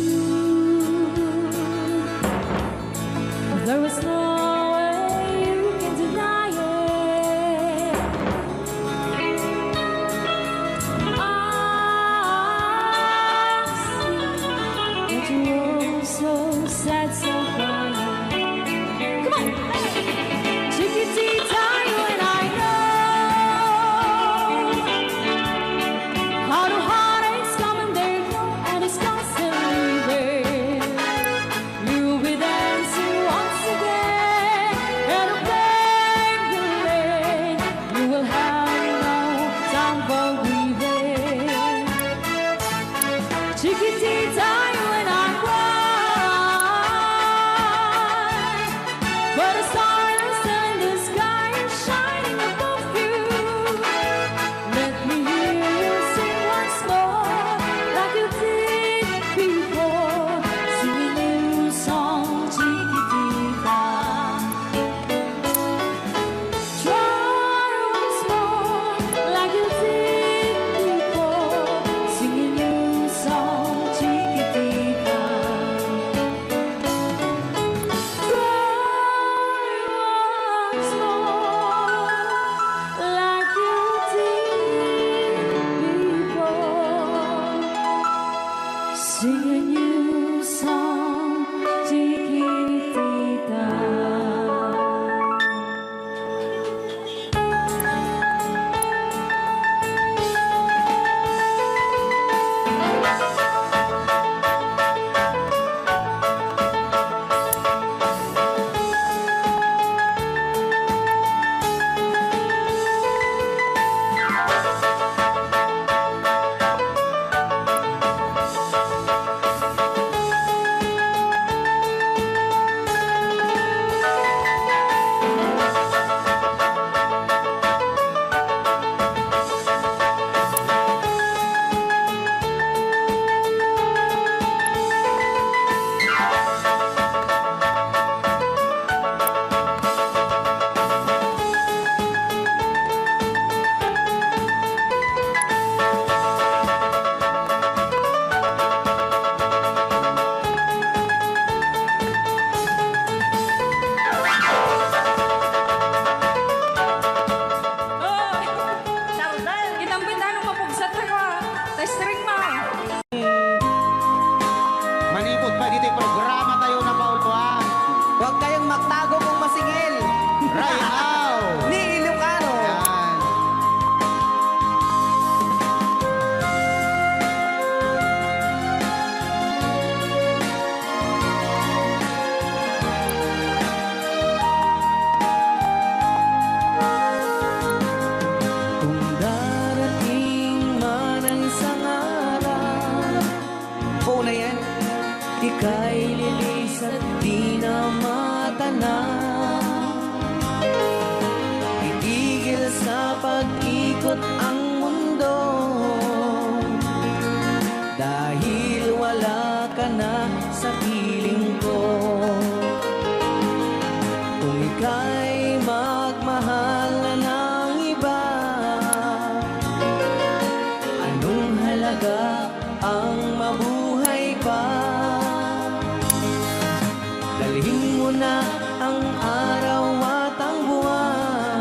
There was no way you can deny it. I see that you were so sad, so quiet. Come on! Chiquitita, you and I know how the heartaches come and they go, and it's constantly there. You'll be dancing once again, and the pain will end. You will have no time for grieving. Chiquitita, you and I cry, but a star is in the sky, shining above you. Let me hear you sing once more, like you did before. Sing a new song, Chiquitita. Try once more, like you did before. Sing a new song, Chiquitita. Try once more, like you did before. Sing a new song, Chiquitita. Kitang bitano mapugsat ka, ta string mo. Manipud pa ditoy programa tayo na, Paul, ha? Huwag kayong magtago kung masingil. Right now. Ni Ilocano. Yan. Kung darating man ang isang araw, una yan, ika'y lilisat, di na matanaw. Titigil sa pag-ikot ang mundo. Dahil wala ka na sa piling ko. Kung ika'y magmahal na ng iba, anong halaga ang mabuhay pa? Dalhin mo na ang araw at ang buwan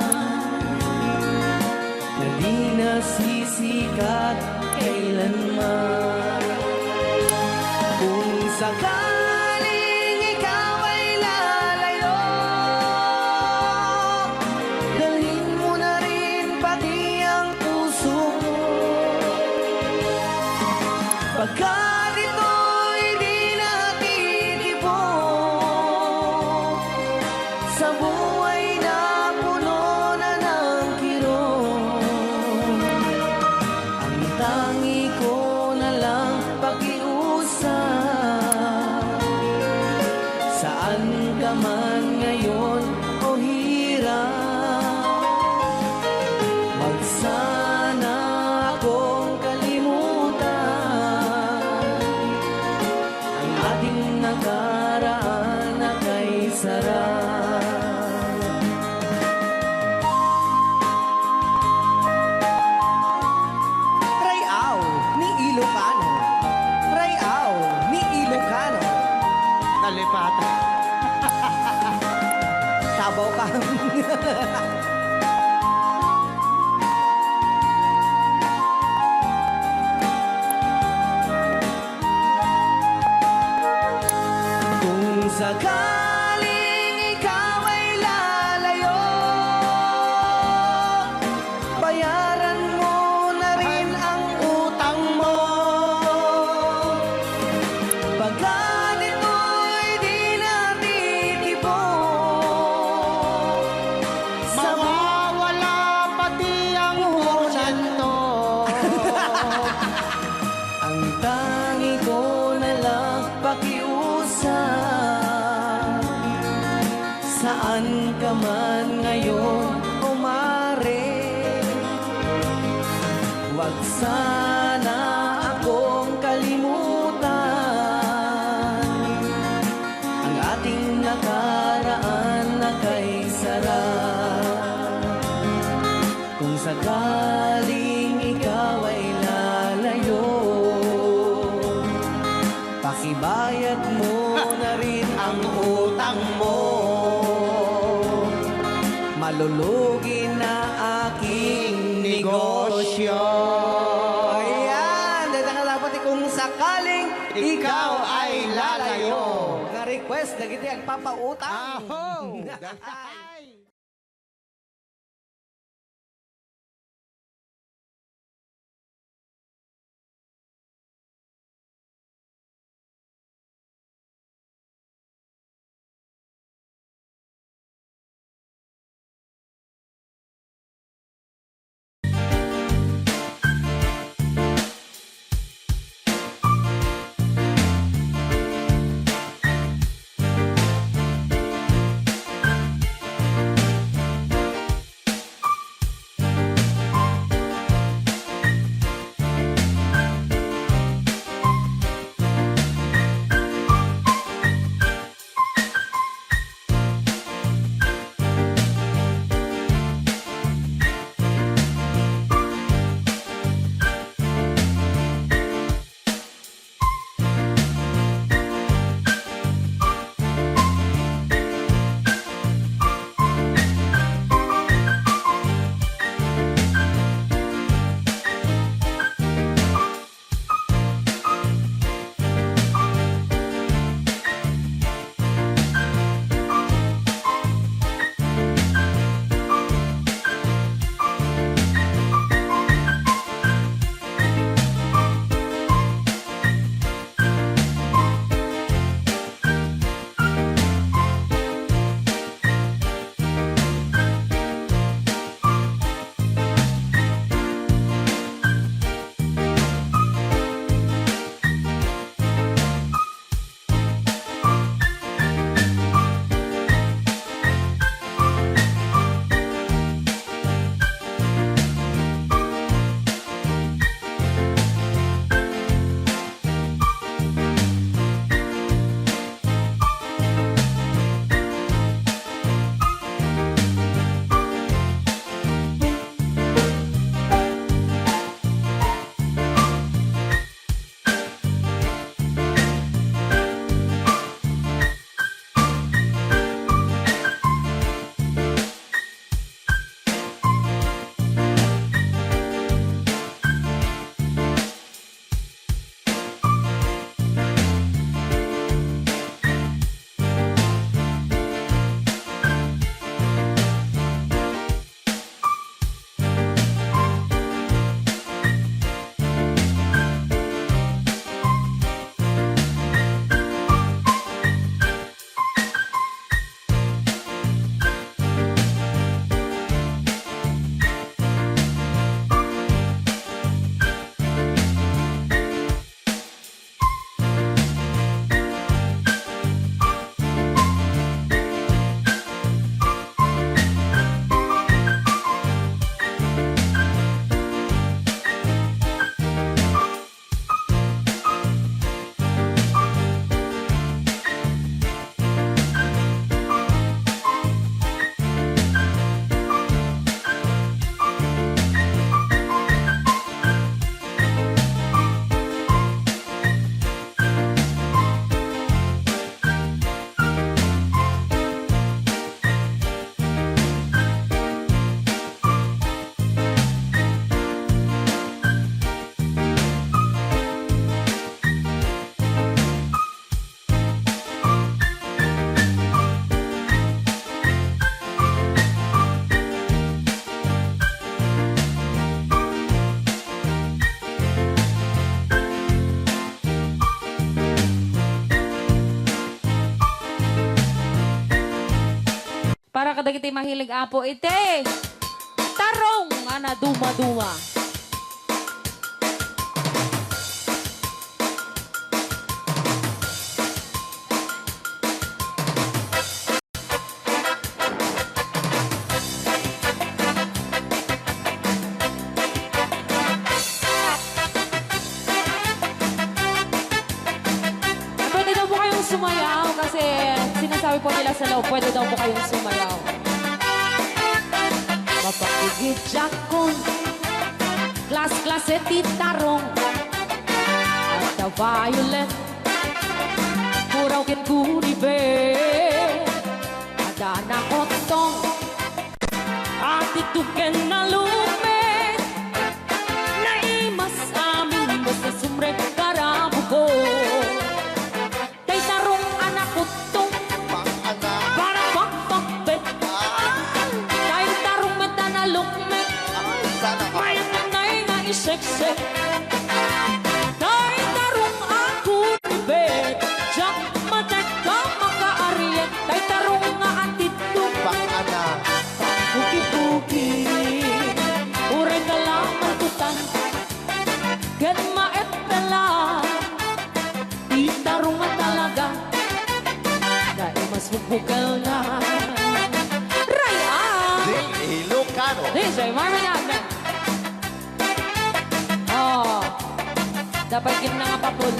na di na sisikat kailanman. Kung sakali Saan ka man ngayon, o hirang? Wag sana akong kalimutan. Ang ating nakaraan na kay sarang. Rayaw ni Ilocano. Rayaw ni Ilocano. Nalipatan. Tabaw ka. Kung sakaling ikaw ay lalayo, bayaran mo na rin ang utang mo. Pagka dito'y di natitibok, sa mawawala pati ang punan to. Ang tangi ko na lang pakiusap, saan ka man ngayon, o mare? Huwag sana akong kalimutan. Ang ating nakaraan na kay sarang. Kung sakaling ikaw ay lalayo, pakibayad mo na rin ang utang mo. Malulugi na aking negosyo. Ayan, dayta nga dapat kung sakaling ikaw ay lalayo. Nga request dagiti agpapautang. Aho! Para kadagiti mahilig, Apo, iti tarong nga naduma-duma. Pwede daw po kayong sumayaw kasi sinasabi po nila sa loob, pwede daw po kayong sumayaw. Mapakigidjakon, klas-klase ti tarong. Adda violet, puraw ken gunibe. Adda nakottong, atitog ken nalukmek. Naimas amin basta sumrek karabuko. Tay tarong a nakottong, pang-ana, para pagpakbet. Ah. Tay tarong met a nalukmek. Ay, sana all. Mayanay nga iseksek. Tay tarong a gunibe. Diak matek a makaariek. Tay tarong nga atitog, pang-ana, pangpukipuki. Uray kalaman tutan ken maetpela. Ti tarong a talaga, naimas mo bukel na. Ray-a! Di Ilocano. D J Marvin Abner. Oh, dapat gid na nga papul.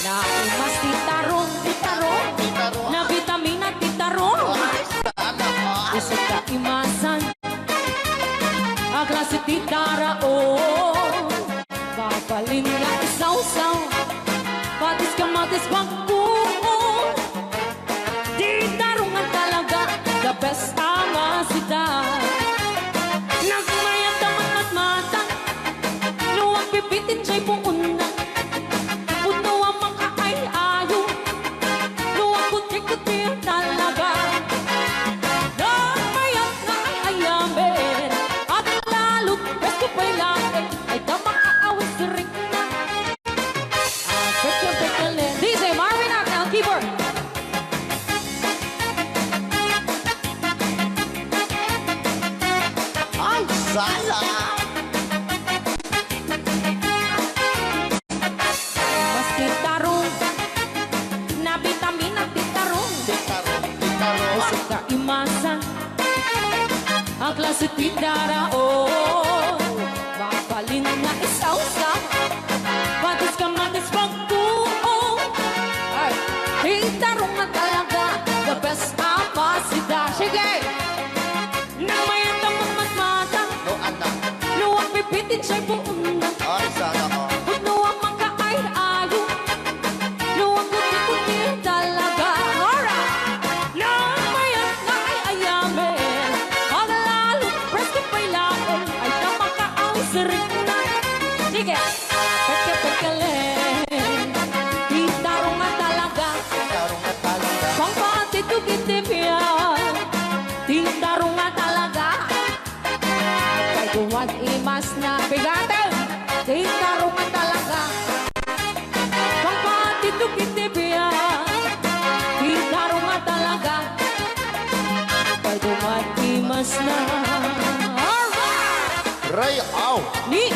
Naimas ti tarong, ti tarong. Ti tarong. Nabitamina ti tarong. Ay, sana all. Isut ka imasan. A klase ti tarong, mabalin nga isawsaw, patis kamatis pagkuon. Ti tarong nga talaga, the best a masita. Nagmayat a matmatmata, no agbibitin jay puonna. Pudno a makaay-ayo, no agkuti-kuti talaga. Nagmayat nga ay-ayamen, aglalot, presko pay laeng, ay da makaawis rikna. Ah, pekeng-pekeng. D J Marvin Agnel, keyboard. Ay, sala! Mas ti tarong, nabitamina ti tarong. Ti tarong, ti tarong. Isut ka imasan, a klase ti tarong. Mabalin nga isawsaw, patis kamatis pagkuon. Ay, ti tarong nga talaga, the best a masita. Sige! Nagmayat a matmatmata. No, anak. No, agbibitin jay puonna. Ay, sana all. Pudno a makaay-ayo. No, agkuti-kuti talaga. Alright. Nagmayat nga ay-ayamen. Aglalot, presko pay laeng. Ay da makaawis rikna. Sige. Peke-pekelen. Ti tarong nga talaga. Ti tarong nga talaga. Pangpatitog iti biag. Ti tarong nga talaga. Kay duman imas na bigaten. Ti tarong nga talaga. Pangpatitog iti biag. Ti tarong nga talaga. Kay duman imas na. Alright! Ray-aw! Ni